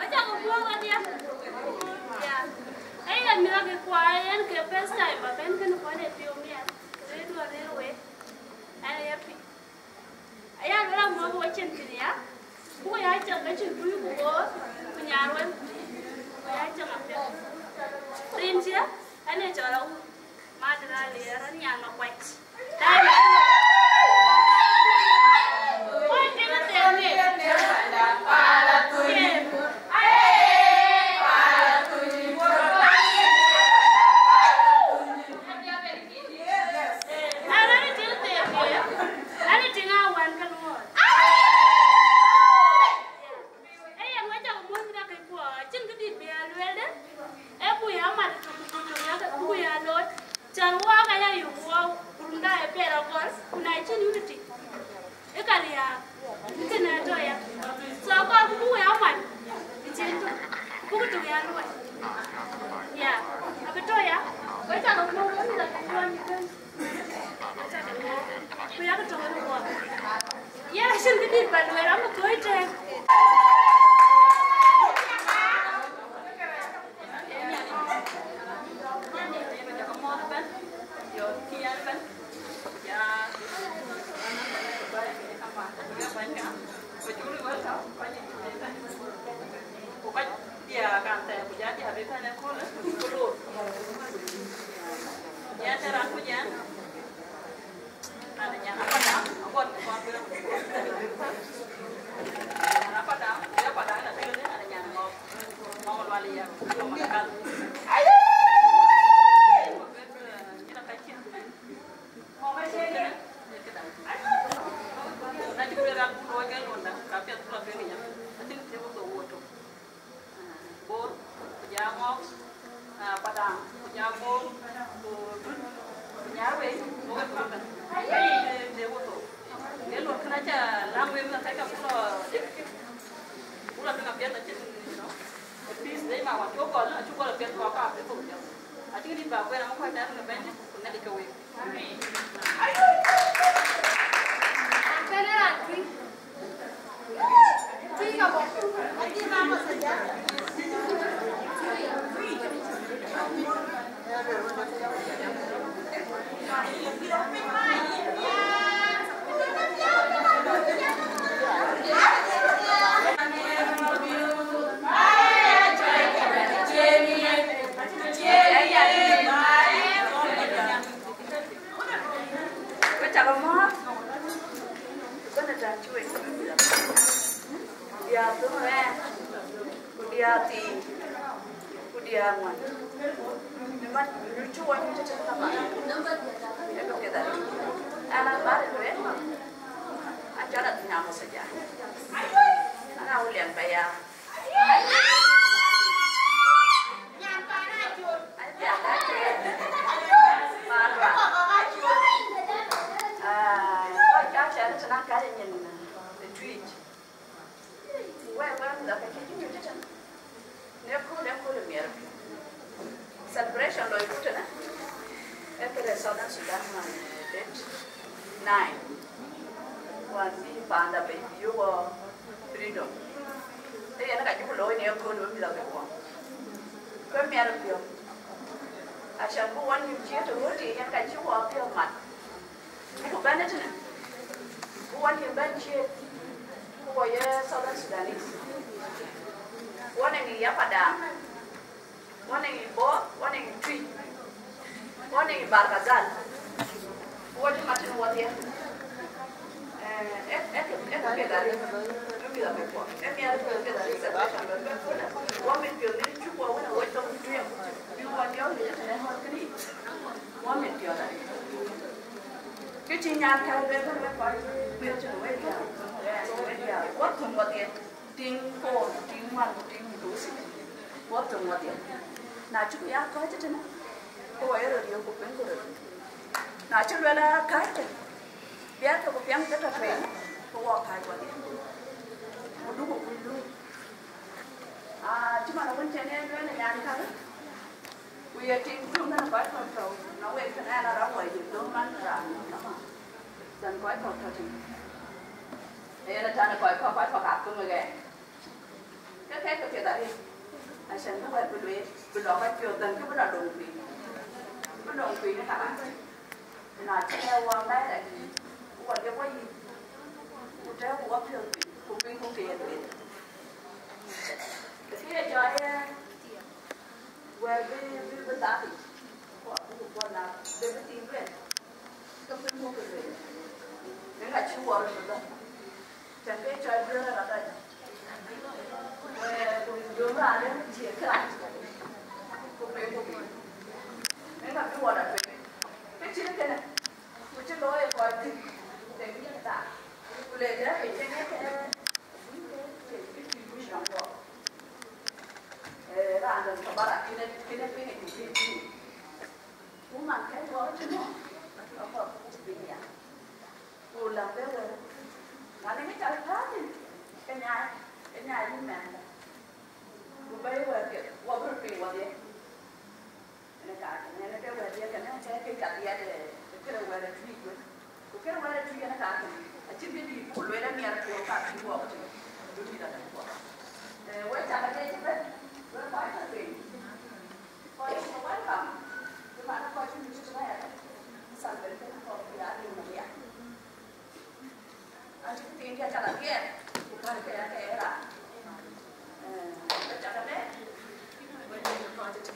Acä ke puɔ̈u wadhia. Ya. Ee yen mïth akï kua, yen ke first time ba bɛ̈n kënë kuɔn ë piɔ̈u miɛt. Rëër duɔ̈r rëër wek. Ɛn ë ya piny. Aya luel aŋuɔ̈k wo cin thïn ya. Buk ya cäŋ ke cïn tui ku woor, ku nyaar wën. Buk ya cäŋ apiɛth. Rin cië, ɛn ë cɔl awur. Madï rali, ɛn nyan Makuac. Ee yen wek cä ke muɔ̈th mïth akëckuɔ, acïn këdït bï ya lueelde, ee buk ya mat tök ku tök ya ke buk ya looi, cän wok aya yök wok, gurumda ë piɛth agɔl, ku na cïn unity, ë ka riääk, ë kënë atɔ̈ ya. So, kɔɔr ku buk ya mat, ë cïn tök, buk tök ya luɔi. Ya, abï tɔ̈ ya, wek cä ke muɔ̈th mïth akëckuɔ. Ku yak tɔ̈u në guɔ. Yen acïn këdït ba lueel, amë kɔc tɛ̈n. Ku kɔc diäär kan thɛɛr, ku jɔ diäär bï bɛ̈n ëköölë, ku loor. Yɛn të raan kuc yɛn, an, nyan Apadaŋ, aguɔt kɔn bï rɔt. Nyan Apadaŋ, ku Apadaŋ la piöödë, an, nyan Ŋɔɔk, Ŋɔɔk Lual Yak, Ŋɔɔk Malakal. Ayii! Ku bï, eh, nyïn akacïn. Na cï kueer raan buk looi ke luɔnda, ka piɛth buk la tueŋ ë yam. Acïn thiëëk buk thou wuɔ̈t tök. Bor, ku jɔ Ŋɔɔk, ah, Padaŋ, ku jɔ Bor, ku Tut, ku Nyarwei, ku wek ku wek. Acïn thiëëk buk thou. Ke luɔt kënë aca läŋ wek mïth athɛ̈k ka buk lɔ dek. Buk la tueŋ apiɛth acïn, you know, peace de ma wä cuk gɔl, acuk gɔl apiɛth ku aka bï thou jɔl. Acïn dït ba kuɛɛr, aŋö kuɛɛr tɛ̈n ke bɛ̈nydït, ku Nhialic ke wek. Ya ŋuan. Ni man, ni cu wɔ ni tëtën ka man. Ë bï piɛth arëët. An, an bä rëër wek. An cɔl Athinya Mose Jai. An a William Paya. Ai, ya, ai, ya. Paan Ruaŋ. Ah, kɔc ka cɛn tëna ka nyin, eh, Tuic. Wek, wek, mïth akäc, cï nyuc tëtën. Në kööl, në kööl ë miɛt. Celebration loi ku tënë. Ee këde Southern Sudan man, eh, date nine. Wään bï panda bei bï yök freedom. Ee yen ka cï ku looi në kööl wek mïth akäc kuɔn. Ku ë miɛt piɔ̈u. Acan bï wɔ nyuc ciëët ë ɣööt, yen ka cï wɔ piɔ̈u mat. Ku bɛ̈n ëtënë, ku wɔ ye bɛ̈n ciëët, ku wɔ ye Southern Sudanese. Wɔ nɛŋ ë Yapadaŋ, wɔ nɛŋ ë Bor, wɔ nɛŋ ë Tuic, wɔ nɛŋ ë Barkazal. Ku wɔ cï mat tënë wɔdhie. Eh, eh, eh, eh, eh, piɛth arëët, eh, piɛth arëët, eh, miɛt arëët, piɛth arëët, celebration, bɛ, bɛ, bɛ, wɔ mit piɔ̈u në cuk wɔ wën ë wec thok Tuic, bï wɔ diɔ̈ɔ̈k në tënë ɣööt kënë. Wɔ mit piɔ̈u arëët. Kë cï nyan kääc bɛ̈n bɛ̈n wek kɔc, wek cïn wek diäär, wek diäär. Wɔ thöŋ wɔdhie, tiŋ koor, tiŋ ŋuan, ku tiŋ mïth ë wësik. Wɔ thöŋ wɔdhie. Na cuk ya kɔ̈ɔ̈c tëtënë, ke wɔ ye röt yök ku piŋku röt. Na cï luel aa kääckë, biɛɛrkë ku piɛŋkë tɔ̈ tueŋ, ke wɔ kääc wɔdhie. Ku duk ku kuc duk. Ah, cï man wën cïn en lueel ë nyan käkë, ku ye tiŋ tök nën kɔc kɔ̈k tɔ̈u, na wek tënë ɛn arɔ̈ wɔ ye döŋ man raan nɔm nɔm. Tën kɔc kɔ̈k tɔ̈ tïŋ. Yen ë tɛ̈n kɔc kɔ̈k, kɔc kɔ̈k aa thöŋ ë ɣɛɛr. Ke kek ke piɛth arëët. Acän bï wɛ̈t bï lueel, bï lɔ kɔc piɔ̈ɔ̈th, tën kë bï lɔ döŋ piny. Bï döŋ piny ë kalan. Na cï lɛ wɔ bɛ̈ɛ̈r adï, ku wɔ liep wɔ yic, ku tɛ̈ɛ̈u ku wɔ piɔ̈ɔ̈th piny, ku piny ku ke ye lueel. Kë ye jɔ ye wɛ̈ɛ̈r bï, bï, bï dhak yic, ku abuk bɔ̈ na de bï thïn lueel, ke piny ku ke lueel. Ëŋa cï wɔ röt bï dhɔ̈k? Cän ke cɔl duëër ë rɔt adï. Wɛ̈ɛ̈r ku döŋ raan ë cie kërac, ku piny ku piny. Ëŋa bï wɔ la tueŋ? Kë cït kënë, ku cï looi ë kɔc thïn, ku ke bï yen dhal. Ku le dɛ̈ piny ke ke ke, ke, ke, ke, ke, ke, ke, ke, eh, raan däŋ tɔ̈ barak, kënë, kënë piŋ ë cï piny. Ku man kɛ̈c wɔ tënë, akɔ̈k buk piny ya. Ku läŋ bë wël, na ŋic cal täätï, ke nyaai, ke nyaai yïn mɛnhda. Ku bɛ̈i wɛ̈t piɛth, wɔ bï röt piŋ wɔdhie. Ënë kakë, ënë ke wɛ̈t ye kënë, ke ke cath yɛt, eh, këde wɛ̈t ë Tuic wën. Ku këde wɛ̈t ë Tuic ënë kakë, acïn bï dït ku lueel ë miɛt piɔ̈u ka cï wɔk tïŋ, du dït adäŋ kuɔth. Eh, wek cak adhiɛc ëbɛ̈n, wek kɔc tɔ̈ piny. Kɔc cï ke welcome, cï man kɔc cï mïth cï bɛ̈ɛ̈r, Salva Kiir kɔ̈k bï aa liu në liak. Acï thiin ke cak adhiɛc, ku kärkë ya ke ye raan. Eh, ke cak adhiɛc, wek cï kɔc tëtï.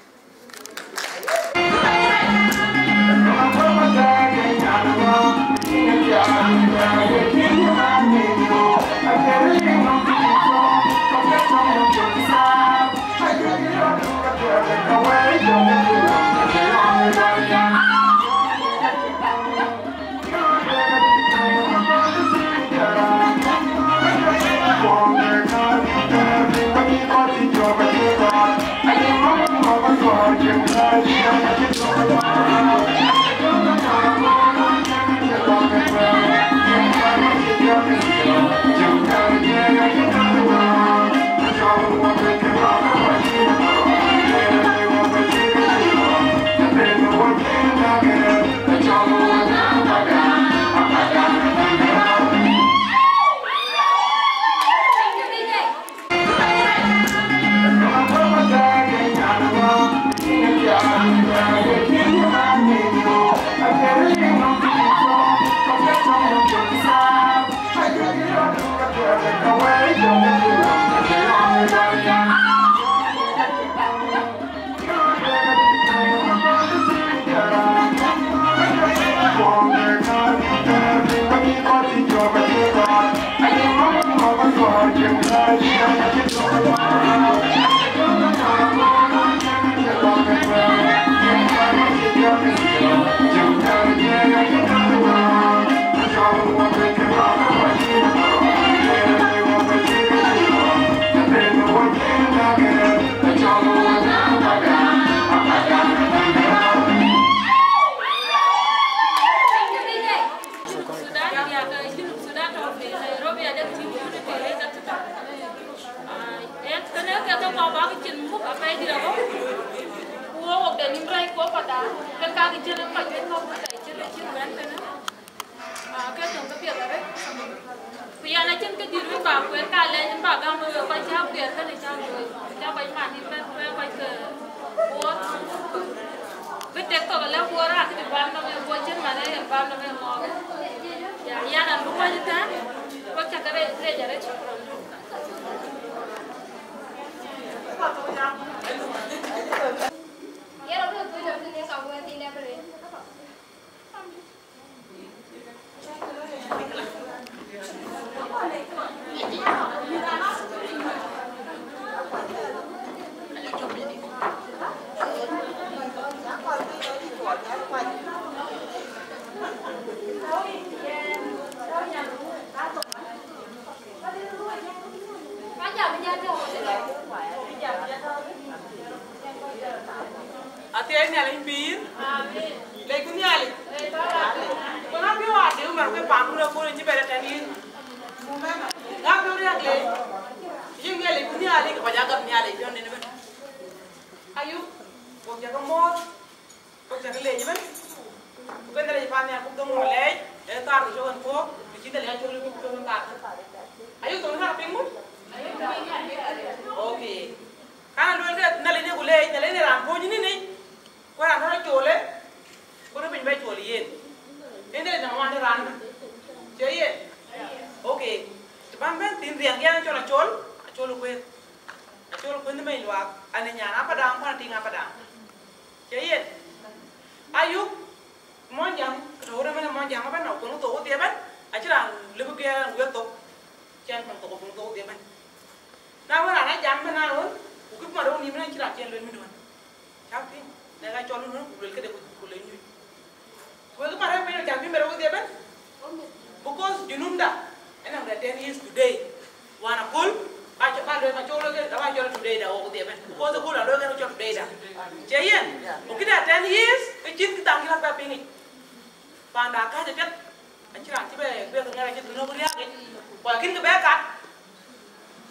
Pada, ke ka ke cïn kɔc wën kɔ̈k ke cïn, cïn wën kënë. Ah, ke töŋ ke piɛth arëët. Ku yɛn acïn kë dït wën ba kuɛɛr ka lɛc ba gam wek kɔc cä kuɛɛr kënë cä looi. Cä kɔc man dït bɛ̈n kuɛɛr kɔc ke Bor. Bï tek thok alë Bor aa këdï bam nɔm ë Bor cïn man ë yen bam nɔm ë ŋɔɔk. Ya, yɛn an bï kɔc ëtɛ̈ɛ̈n, kɔc cä ke rec, rec arëët, shukran. Athiɛɛi Nhialic pïïr. Amen. Lecku Nhialic. Ku na piɔ̈u adïu mär ke paandu në kööl cï bɛ̈n ëtɛ̈n yïn. Na piɔ̈u riääk lec. Yïn Nhialic ku Nhialic, kɔc agam Nhialic piɔ̈n nïn ëbën. Ayuk, wok cä ke mɔ̈ɔ̈th. Kɔc cä ke leec ëbën. Ku ben rɛc pan nhial buk dhoŋ wɔ lɛɛc, ee thaar ke cök ɛn puɔ̈k, të cï Nhialic acol buk cök ɛn thaar. Ayuk thon thaar piŋ ŋö? Okay. Kan lueel ke Nhialic ne ku leec, Nhialic ne raan puɔ̈ny nïn yic, ku raan tɔ̈ col ë, ku rɔt piny bɛ col yen. Yen Nhialic nɔm wan de raan ëbën. Cie yen? Okay. Të bän bɛ̈n thïn riɛŋ yɛn acɔl acol, acol kuëth. Acol kuëth në bɛ̈ny luaak, an ë nyan Apadaŋ, ku an ë tiŋ Apadaŋ. Cie yen? Ayuk, Mɔnyjäŋ, ke tɔ̈u rem ënë Mɔnyjäŋ ëbɛ̈n, akuɔn ke thok wedhie ëbɛ̈n, acïn raan lëu bï guiɛɛr ɛn wël thok, cïn kuɔn thok, akuɔn ke thok wedhie ëbɛ̈n. Na wën raan aa jam ëbɛ̈n na wën, ku kï kuɔn rou nïïm ënë acïn raan cï luen mït ëbɛ̈n. Cäk tïŋ, nek acɔl ënë ku luel këde ku, ku le nyuc. Wek ë Marem piny cäk bï mɛr wedhie ëbɛ̈n. Because junubda, ënɔŋ de ten years today. Wään aköl, ka cï, ka luel, ka cɔl, ka cɔl today da wok dhie bɛ̈n. Because aköl aa luel ka cɔl today da. Cie yen? Ku këda ten years, ke cïn kë dhaŋ cï rɔt bɛ piŋ yic. Panda kääc apiɛth, acïn raan cï bɛ, bɛ ke ŋɛk acï dhun ë riääk yic. Ku akïn kë bɛ kat.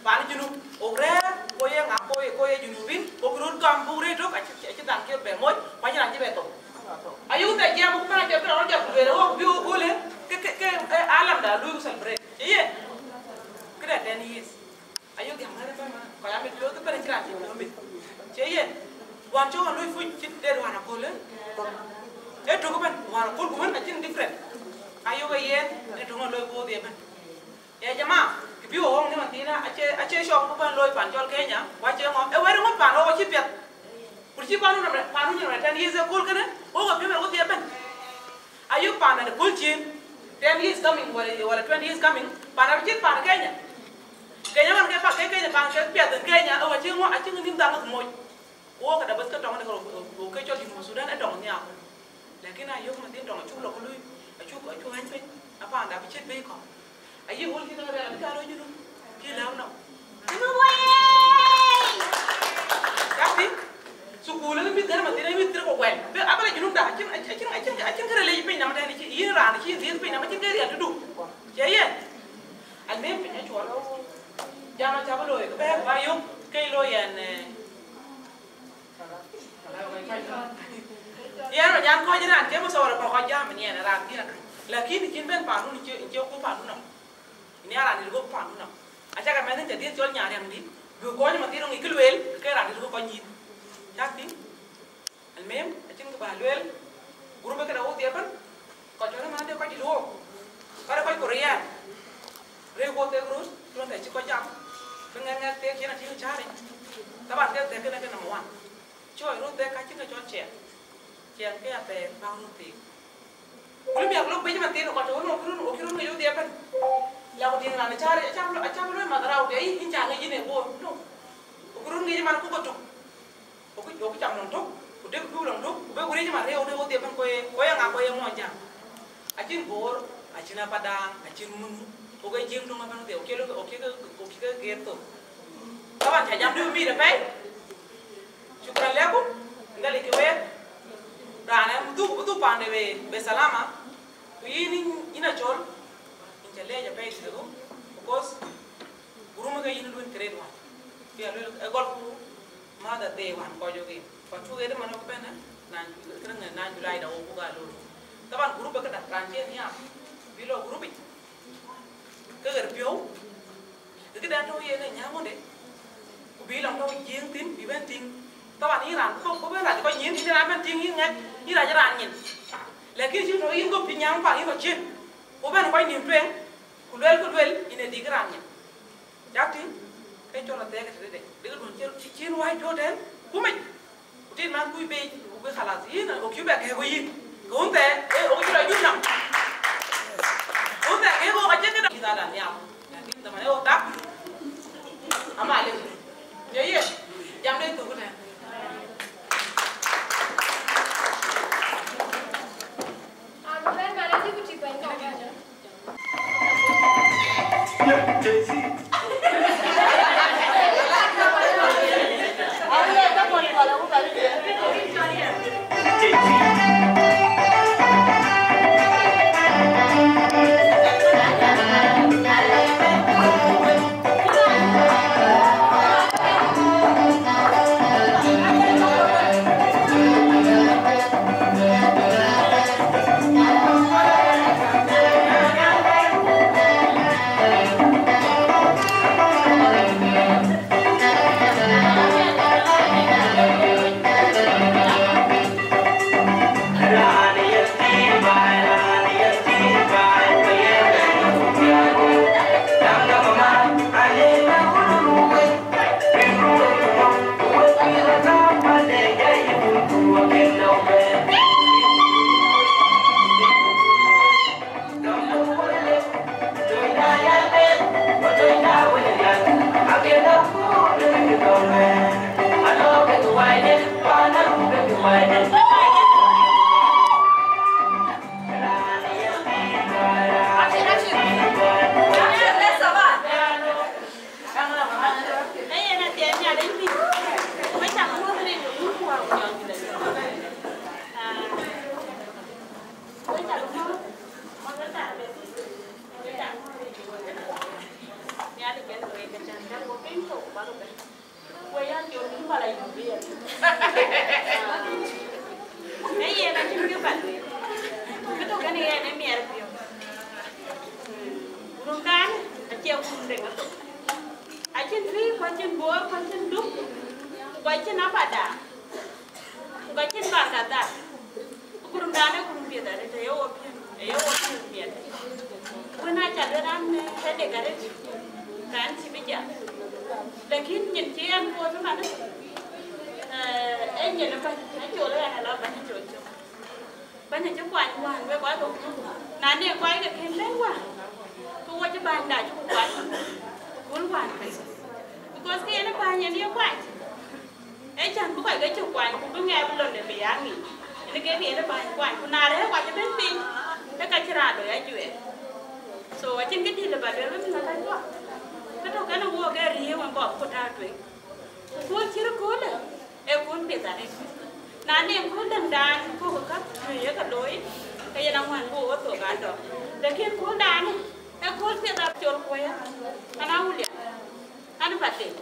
Pan Junub, wok rɛ̈ɛ̈r, ko ye ŋa, ko ye, ko ye Junubin, wok röt gam buk rëër tök, acï, acï dhaŋ cï bɛ moc, ku acïn raan cï bɛ thou. Ayuk thɛɛr jiɛɛm, ku bɛ̈n acï bï rɔt jɔt ku lueel, wok bï wok gölë, ke, ke, ke, eh, alamda, lui ku celebrate. Cie yen? Këda ten years. Ayuk jam ɣɛn ëbɛ̈n man, kɔc amit piɔ̈ɔ̈th ëbɛ̈n acïn raan cï piɔ̈u mit. Cie yen? Wään cï ɣɔn lui fuc cït de wään aköl, eh? Ee tök ëbɛ̈n, wään aköl ku wën acïn different. Ayuk ee yen, ee tök ɣɔn lui ku wodhie ëbɛ̈n. Ya jama, kë bï wok ɣɔ̈ŋ ni mathiinë, acie, acie cɔk bï bɛ̈n looi pan cɔl Kenya, ku acie ŋɔ̈ŋ. Ee wɛ̈t ŋö pan wok acï piɛth? Ku cï panu nɔm, panu nyin rɛt ten years ë kööl kënë, wok apiɔ̈u mɛn wodhie ëbɛ̈n. Ayuk pan de kööl cin, ten years coming, wala, wala twenty years coming, pan abï cït pan Kenya. Kenya man ke pa, ke Kenya pan ke piɛth ë Kenya, ee wɔ cï ŋö, acï ŋö nïm dhaŋ ë moc. Wok kada bas ke tɔŋ de ko, ko ke cɔl Junub Sudan ë tɔŋ nhiaak. Lakin ayök mathin tɔŋ acuk lɔ ke lui, acuk, acuk ɣäny piny, apaanda abï cït bei kɔ̈k. Ayï wöl cï tɔŋ rɛl abï ka lɔ Junub, kï lääu nɔm. Junub wei! Ka tïŋ, sukul ë mïth gɛ̈r mathin, ë mïth thïn ku kuɛl. Be, abï la Junub da, acïn, acïn, acïn, acïn kë ril yic piny nɔm tɛ̈n, cï yïn raan, cï yïn dhiëëth piny nɔm, acïn kë riɛl tëdu. Cie yen? Almuhim piny acuɔl. Jam acä bï looi, kë bɛ̈ɛ̈r ku ayök, ke looi yɛn, eh, Yɛn rɔt nyan kɔc raan ke musawara ba kɔc jam ni ɛn raan bï akäc. Lakin cïn ben pandun, cï, cï ku pandun nɔm. Ni raan dït ku pandun nɔm. Acä ke mɛnh cä dhiëth cɔl nyan riɛm dït. Bï kɔc ma dhil ŋic kë lueel, ke raan dït ku kɔc nyïn. Cak tïŋ. Almuhim, acïn kë ba lueel. Gurup këde wodhie ëbɛ̈n. Kɔc cɔl ëmën ade kɔc dït wok. Kɔc ade kɔc ku riɛɛr. Rëër wok thek röt, röt acï kɔc jam. Bï ŋɛk ŋɛk thek cïn atïŋ cääric. Taban ke thek kënë ke number one. Cɔɔc röt thek ka cïn ke cɔl ciɛɛŋ. Ciɛɛŋ ke athɛɛr bäk röt thek. Ku lë miäk lok bec man thïn, kɔc tɔ̈ wën wok run, wok run ŋic wodhie ëbɛ̈n. La ku tïŋ raan acä, acä, acä loi madharau de, yïn cä ŋic yïn ë Bor. No. Wok run ŋic man ku kɔc tök. Wok, wok cam lɔŋ tök, ku dek pïu lɔŋ tök, ku bek wuric man rëëu de wodhie ëbɛ̈n, ku ye, ku ye ŋa, ku ye Mɔnyjäŋ. Acïn Bor, acïn Apadaŋ, acïn munu, ku ke Jiëŋ töŋ ëbɛ̈n wodhie, ku ke lok, ku ke, ku ke geer thok. Taban cä jam dï mit apɛi. Shukran lekum, Nhialic ke wek. Raan ë dhuk, bï dhuk pande be, be salama. Ku yïn, yïn acɔl, yïn cä leec apɛi dït ëbɛ̈n, because gurum ke yïn luel grade one. Bï a luel, ë gɔlku, Mother Day wään kɔc ɣok en. Kɔc cuk ɣet ëmën ɣok bɛ̈n, eh, nine, kërëŋ, nine July da ɣok buk aa loor. Taban group ë këda, raan cï ë nhiaar, bï lɔ group yic. Ke ɣer piɔ̈u, ke këdɛn tɔ̈u yen ë nyääŋ ɣönde, ku bï lɔŋ tɔ̈u Jiëëŋ thïn, bï bɛ̈n tïŋ. Taban yïn raan bï kɔ̈k bï bɛ̈n rac kɔc nyin, yïn raan bɛ̈n tïŋ yïn ŋɛk, yïn rac raan nyin. Lakin cïn tɔ̈u yïn guöp cï nyääŋ pal yïn kɔc cin, ku bɛ̈n kɔc nïïm tueŋ, ku luel, ku luel, yïn ë dïk raan nyin. Cak tïŋ, ke cɔl athɛɛk tëdede, dek duön cï, cï, cïn wääc tɔ̈ tɛ̈n, ku mec, ku tit man kuc bei, ku bï khalas, yïn, ɣok cï bɛ kɛ̈k ku yïn. Ke wun thɛɛr, ee, ɣok cï lɔ jur nɔm. Wun thɛɛr, ke ɣok acïn këdäŋ, yïn adhan nhial. Lakin dhaman ee ɣok dak, ama lek. Ye, ye, jam de thuk tɛ̈n. Ee yen acïn kë bä lueel. Kë tök kën yen ë miɛt piɔ̈u. Rum dan acie rum de ŋa. Acïn Tui, ku acïn Bor, ku acïn Duk, ku acïn Apadaŋ, ku acïn Barkadhal. Ku rum dan ë rum piɛth arëët, aye wo piɛth, aye wo piɛth miɛt. Wën aa ca lueel an, ee dek arëët, ka ɛn cï bï jam. Lakin nyin cï ɛn kuɔth ëmën, ee, ee nyin ë bäny, acol ë ɛn ala bäny acol cök. Bäny acï kuany wään, wek kɔc kɔ̈k. Na ne kɔc ke kën bɛ̈n wään, ke wo cï bänyda cï ku kuany, ku kuöl wään piny. Because ke yen ë bäny yen ye kuany. Ee cän bï kɔc ke cï kuany, ku bï ŋɛk bï londe bï ya ŋic. Yen ke bï yen ë bäny kuany, ku na rɛ̈ɛ̈r kɔc ëbɛ̈n piny, ke ka cï raan loi ajuɛɛr. So, acïn kë dït lë bä lueel wek mïth ë bäny kuɔ. Kë tök kën ë wook ke riëëu en kɔk ku tääu tueŋ. Ku kööl cï röt köölë, ee kööl piɛth arëët. Na ne kööl däŋdan, kɔ̈k kä, në ye ke looi, ke yen aŋuän bï wo thok adɔ̈. Lakin kööl daanë, ee kööl piɛth acol kuɔ̈c. An Awulian, an Pathel,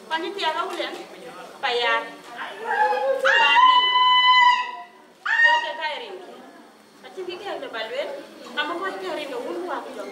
kuany thiaak Awulian, Payar, Pandi. Thok ke ka ye rinkiɛ̈. Acïn kë kɛ̈ɛ̈k lë bä lueel, ama kɔc kɛ̈ɛ̈k rin ke wun ku wä ku jɔŋ.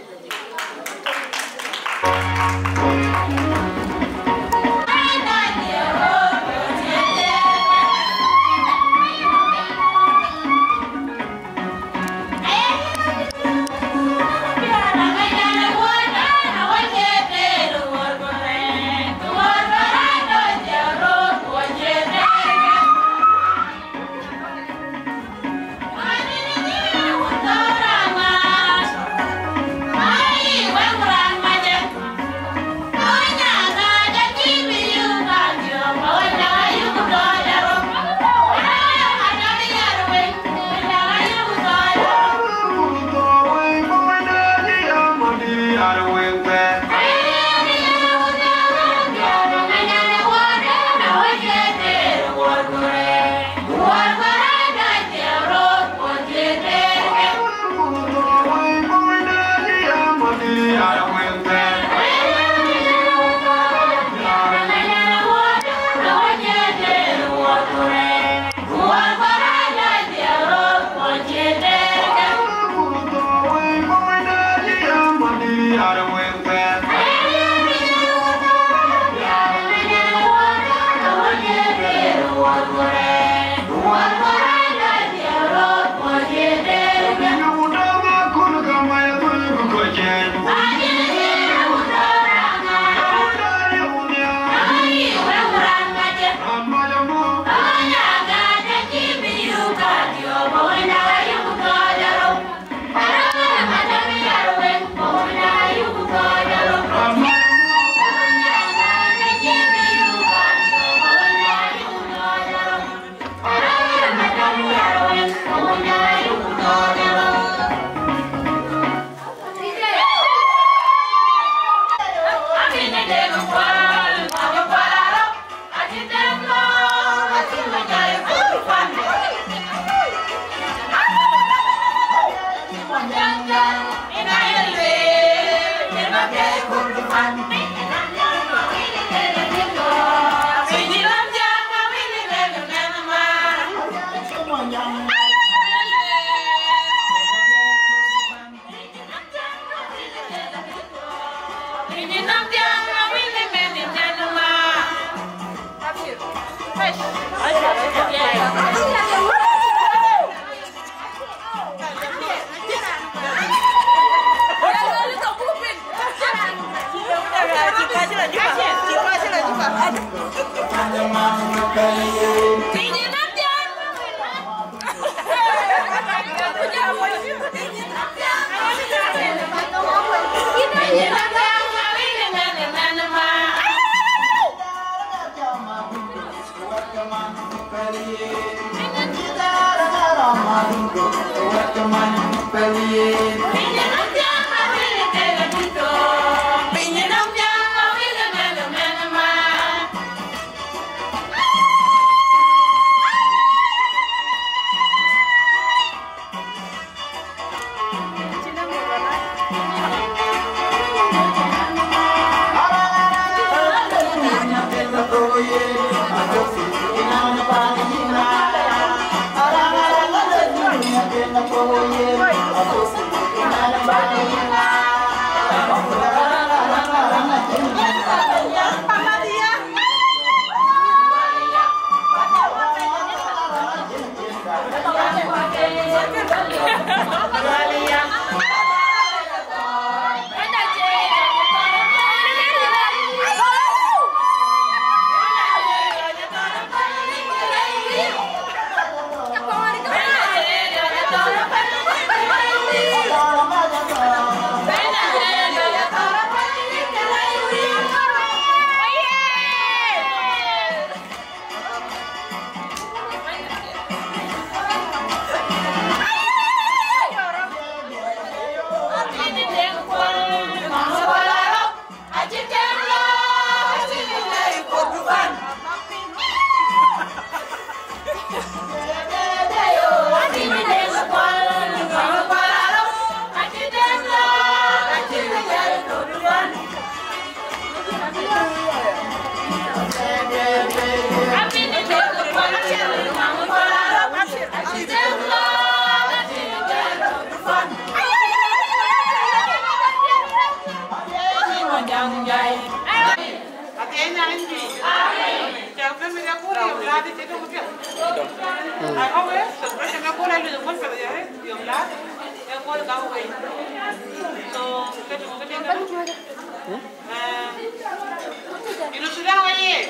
Junub Sudan wayee!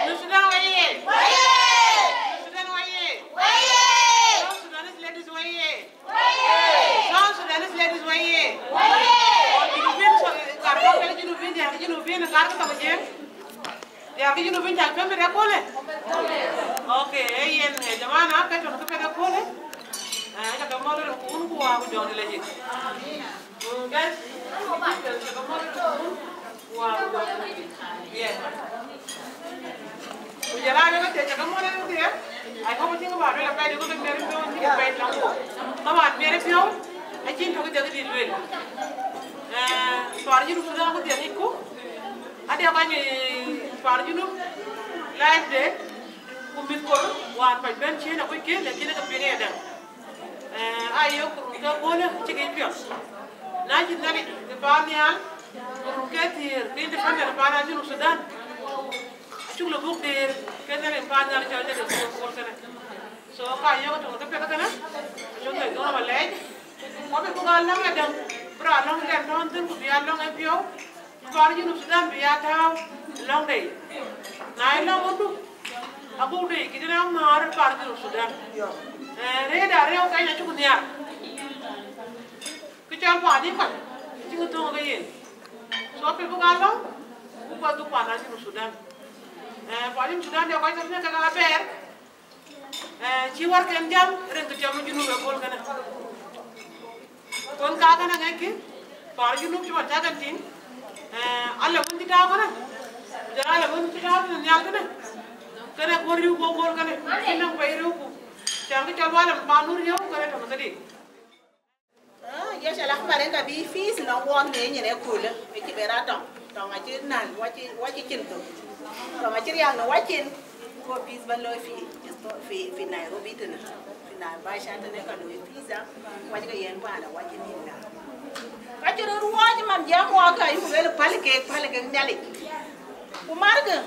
Junub Sudan wayee! Junub Sudan wayee! South Sudanese ladies wayee! South Sudanese ladies wayee! Junubin, so, kar ka pel Junubin, diäär ke Junubin, kar ka tɔ̈ ke Jiëëŋ. Diäär ke Junubin, cak pem de kule. Okay, eh, yen, eh, jamana, ke tɔ̈ ke pel de kule. Eh, cak ke mɔ̈l ku wun ku wa ku jɔŋ de lejik. Mm, guys, cak ke mɔ̈l ku wun ku wa ku jɔŋ de lejik. Yeah. Ku jɔl a wek athiɛɛi, cak ke mɔ̈l athiɛɛi. I hope cïn kë ba lueel apɛi, ku ke miɛt piɔ̈u, cï ke pɛi tɔŋ ku. Taban miɛt piɔ̈u, acïn tök cak dït lueel. Eh, tuar Junub Sudan ku thiɛɛi ŋicku. Ade kɔc, eh, tuar Junub live de, ku mïth kor, wään kɔc bɛ̈n ciëën akuc kë, lakin ke piŋ ë däŋ. Eh, ayök run ke köölë cï ke piɔ̈ɔ̈th. Na cï Nhialic ë paannhial, run ke thiëër ke independent paan Junub Sudan, acuk lɔ buk deer ke Nhialic paannhial cɔl Nhialic ë kööl kööl kënë. So, ka yök tɔŋ ke piɛth kënë, acuk Nhialic dhuɔ̈k alɛɛc. Ku abï buk alɔ̈ŋ ë däŋ, bï raan lɔ̈ŋ dɛn tɔ̈ɔ̈n thïn, ku bï alɔ̈ŋ ë piɔ̈u. Paan Junub Sudan bï ya tääu lɔ̈ŋde. Na ye lɔ̈ŋ wundu, abuk dei, kï tënë amär paan Junub Sudan. Eh, rëëtda rëëu Kenya cuk nhiaar. Kë cɔl paan yï kɔc, cï kë thöŋ ke yen. So, pï buk alɔ̈ŋ, buk kɔc dhuk paan Junub Sudan. Eh, paan Junub Sudan de kɔc ke tënë ke ka bɛɛr. Eh, cï wärken jam, rin kë tiɔm ë Junub ë kööl kënë. Kɔn ka kënë ŋɛckï, paan Junub cï man cä kɛn tïŋ, eh, alɛ wën cï tääu kënë, ku jɔl alɛ wën cï tääu tënë nhial kënë, kënë kuɔ̈n riëëu ku kööl kënë, cï nɔm pɛi riëëuku. Cän kë cɔl walɛ paan nu riëëu kënë tɔ̈ kedï. Ah, Jesh al Ahmar en ka bï peace nɔŋ wɔɔk në nyin ë köölë, ë cï ben raan tɔŋ, tɔŋ acï näl, wacï, wacï cin thok. Tɔŋ acï riääk në wacin, go peace ba looi fi, fi, fi Nairobi tënë, fi Naivasha tënë ka looi peace, ah, wac ke yen paan awacin nïn la. Ka cï röt wuɔɔc man jiɛɛm wɔɔk, ayuk lueel päl keek, päl keek Nhialic. Ku markë,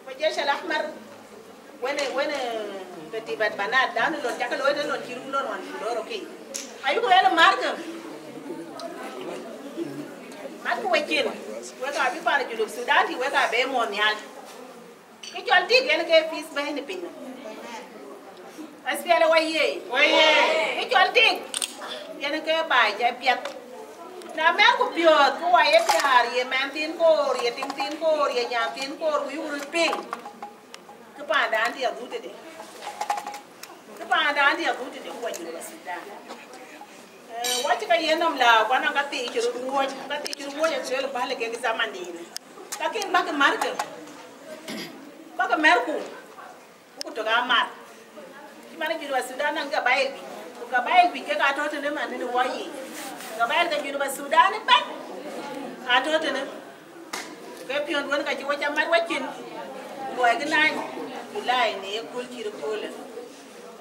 ku Jesh al Ahmar, wën But banat dan lon cak looi të lon cï run lon wan ku lor, okay. Ayuku yen markë. Markë wecin. Wek abï pan Junub Sudan tï wek abë muɔ̈n nhial. Kë cɔl tik yen ke peace bɛ̈ɛ̈i në piny nɔm. Aspiɛl ë wä ye. Wä ye. Kë cɔl tik yen ke baai jɛ piɛth. Na mɛn ku piɔ̈ɔ̈th ku wa ye piaar ye mɛn thin koor ye tiŋ thin koor ye nyan thin koor ku yuk röt piŋ. Kë pandan diɛk dhuk tëde. Kë pandan diɛk dhuk tëde ku wa Junub Sudan. Eh, wacï ka yen nɔm la kuan ka thii cï röt wuɔ̈c, ka thii cï röt wuɔ̈c ë tueel bäl kek zaman dïïnë. Lakin bäkï märkë, bäkï mɛ̈rku, ku tök aa mar. Cï man Junub Sudan nɔŋ gabail bic, ku gabail bic kek aa tɔ̈ tënë man në wɔ yiic. Gabail ke Junub Sudan ëbɛ̈n aa tɔ̈ tënë. Ke piɔ̈nduön ka cï wɔ cä mat wacin, luɔikï nany Julai në ye kööl cït köölë.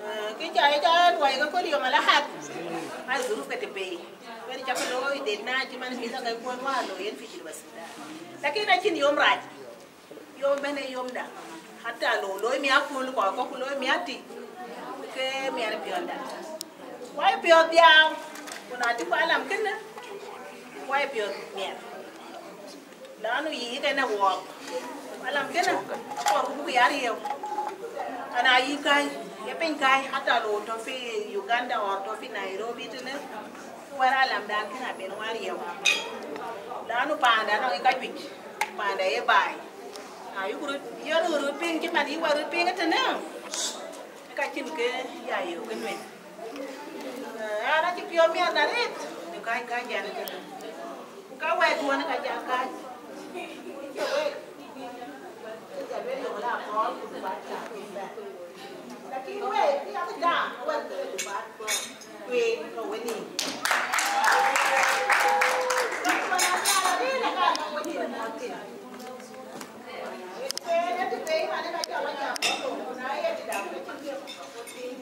Eh, kë ca ye ca luɔi ke kööl yom Alahad, aa dhuruf ke të bei. Wën cä ke looi den na cï man mïth ake kuɔn wäär looi yen fi Junub Sudan. Lakin acïn yom rac. Yom bɛ̈n ë yomda. Hata lo looi miäk kööl kɔc kɔ̈k ku looi miäk tï. Ke miɛt piɔ̈nda. Wai piɔ̈ɔ̈th dhiau. Ku na tï ku alam kënë. Wai piɔ̈ɔ̈th miɛt. Lanu yï kënë wɔɔk. Alam kënë akɔɔr ku buk ya riëëu. Ana yï käi, ye piny käi, hata lo tɔ̈ fi Uganda or tɔ̈ fi Nairobi tënë, ku wɛ̈r alamdan kënë aben wär riëëu. Lanu panda nɔŋ ë ka juëc, panda ye baai. Na yï ku röt, ye röt röt piŋ cï man yï wär röt piŋ tënë, ka cïn ke ya yök ë nuëëth. Eh, an acï piɔ̈ɔ̈th miɛt na rit, në käc käc ɛn ëtënë. Ku ka wɛ̈t duɔ̈n ka jal kac. Ku cï wek, cï jal wek yök la kɔɔr ku dubat cak wek bɛ̈n. Lakin wek, kë yak jam, wek kë dubat kueen ke we nïïm. Wek kueen a nhial arëët aka nɔŋ we nïïm mɔ̈ɔ̈th thïn. Wek kueen ë të bei man ë ka jɔl a jam bɔ̈ thok, ku na ye të dap ke cïn ke ku thïn.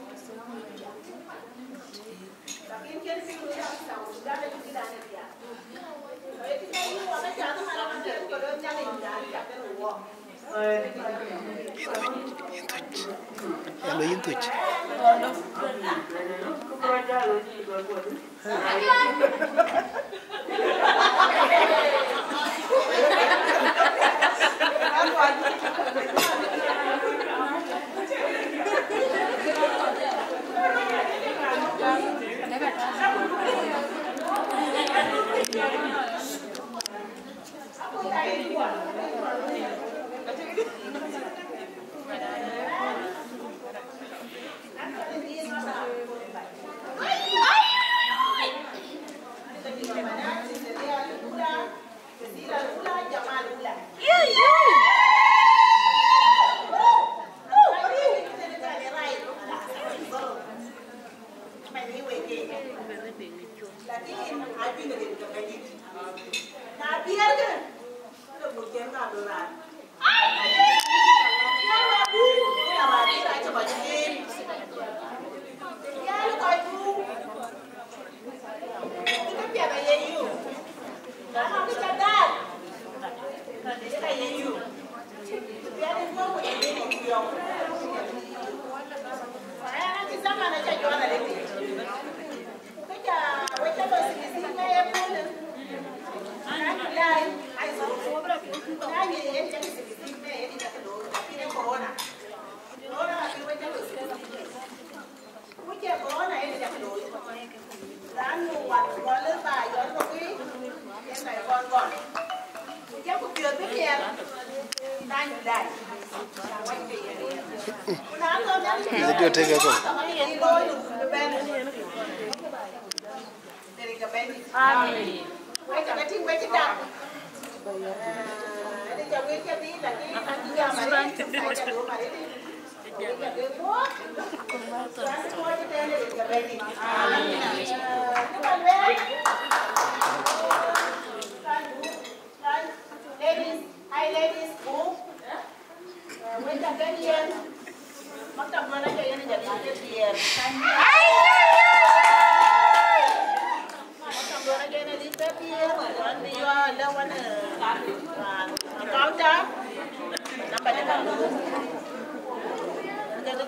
Yalo yïn thuc. Lakin abï në rin ke Bɛ̈nydït. Na biɛɛrkë, ke muk cïn ka bï raan. Video take a go. Amen. Ladies, hi ladies, who? Wek ca kën yen, maktab duɔ̈n aca yen jɔt ke diɛɛr. Maktab duɔ̈n aca yen jɔt ke diɛɛr, wan bï yɔ̈ɔ̈k lë wan, eh, wan, eh, counter, namba de kan. Ke ke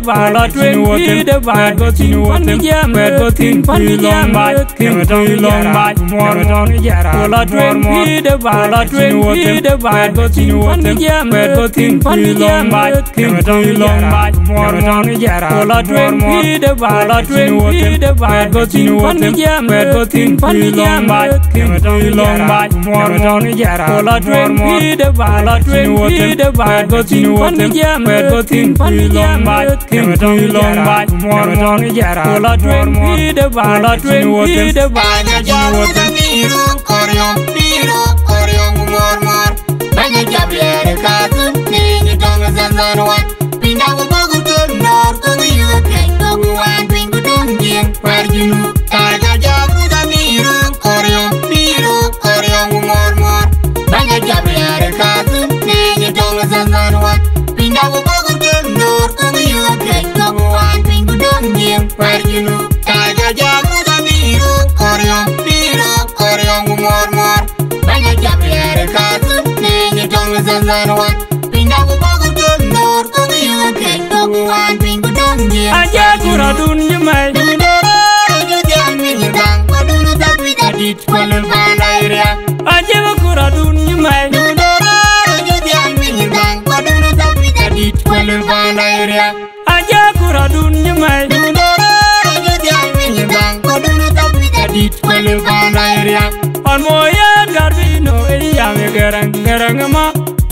baai, lɔ tueŋ pïïr de baai, go thïn pan jiɛɛm, go thïn pan jiɛɛm, kën tɔŋ lɔŋ baai, muɔɔr tɔŋ jɛra, ku lɔ tueŋ pïïr de baai, lɔ tueŋ pïïr de baai, go thïn pan jiɛɛm, go thïn pan jiɛɛm, kën tɔŋ lɔŋ baai, muɔɔr tɔŋ jɛra, ku lɔ tueŋ pïïr de baai, lɔ tueŋ pïïr de baai, go thïn pan jiɛɛm, go thïn pan jiɛɛm, kën tɔŋ lɔŋ baai, muɔɔr tɔŋ jɛra, ku lɔ tueŋ pïïr de baai, lɔ tueŋ pïïr de baai, go thïn pan jiɛɛm, go thïn pan jiɛɛm, kën tɔŋ lɔŋ baai, muɔɔr tɔŋ jɛra, ku lɔ tueŋ pïïr de baai, lɔ tueŋ pïïr de baai, ka jam, ka miru, koriom, miru, koriom, muɔɔr, muɔɔr. Banya jab yɛɛr ka thun, ni ni tɔŋ zan zan wan. Pinda ku bɔk ku tun nɔɔr, ku ku yuk kɛc, ku ku wan piny ku dɔŋ jiɛɛm. War Junub, tai ka jam, ka miru, koriom, miru, koriom, muɔɔr, muɔɔr. Banya jab yɛɛr ka thun, ni ni tɔŋ zan zan wan. Pinda ku bɔk ku tun nɔɔr, ku ku yuk kɛc, ku ku wan piny ku dɔŋ jiɛɛm. War Junub, tai ka jam, ka miru, koriom, miru, koriom, muɔɔr, muɔɔr. Banya jab yɛɛr ka thun, ni ni tɔŋ zan zan wan. Pinda ku bɔk ku tun nɔɔr, ku ku yuk kɛc, ku ku wan piny ku dɔŋ jiɛɛm. Aja kura dun jumai. Dun dɔɔr, ju dian mi ni dang, ku dun thap mi da dit, ku lul panda iria. Aja kura dun jumai. Dun dɔɔr, ju dian mi ni dang, ku dun thap mi da dit, ku lul panda iria. Aja kura dun jumai. Dun dɔɔr, ju dian mi ni dang, ku dun thap mi da dit, ku lul panda iria. Ɔn mo yen Garbino, e yam e Gɛrɛŋ, Gɛrɛŋ ma.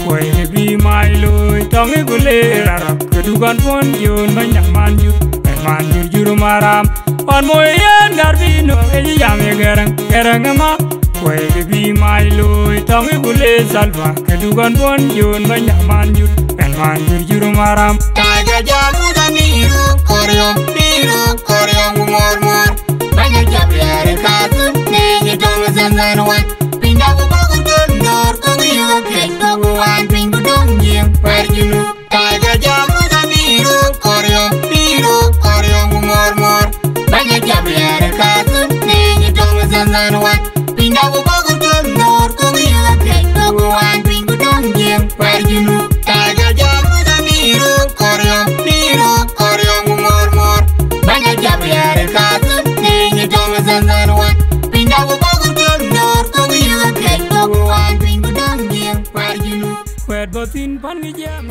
Kuɛi ke bï mai looi, tɔŋ iku le rarap, ke dukan puɔn jon bä nyaman jur, e man jur jur maram. Ɔn mo yen Garbino, e yam e Gɛrɛŋ, Gɛrɛŋ ma. Kuɛi ke bï mai looi, tɔŋ iku le Salva, ke dukan puɔn jon bä nyaman jur, e man jur jur maram. Taja jamu da miru, koriom, miru, koriom, mor, mor. Banya jab yɛɛr ka thun, ni ni tɔŋ zan zan wan. Pinda ku bɔk ku tun nɔɔr, ku ku yuk kɛc, ku ku wan piny ku dɔŋ jiɛɛm. War Junub, tai ka jam, ka miru, koriom, miru, koriom, mor, mor. Banya jab yɛɛr ka thun, ni ni tɔŋ zan zan wan. Pinda ku bɔk ku tun nɔɔr, ku ku yuk kɛc, ku ku wan piny ku dɔŋ jiɛɛm. War Junub, tai ka jam, ka miru, koriom, miru, Jam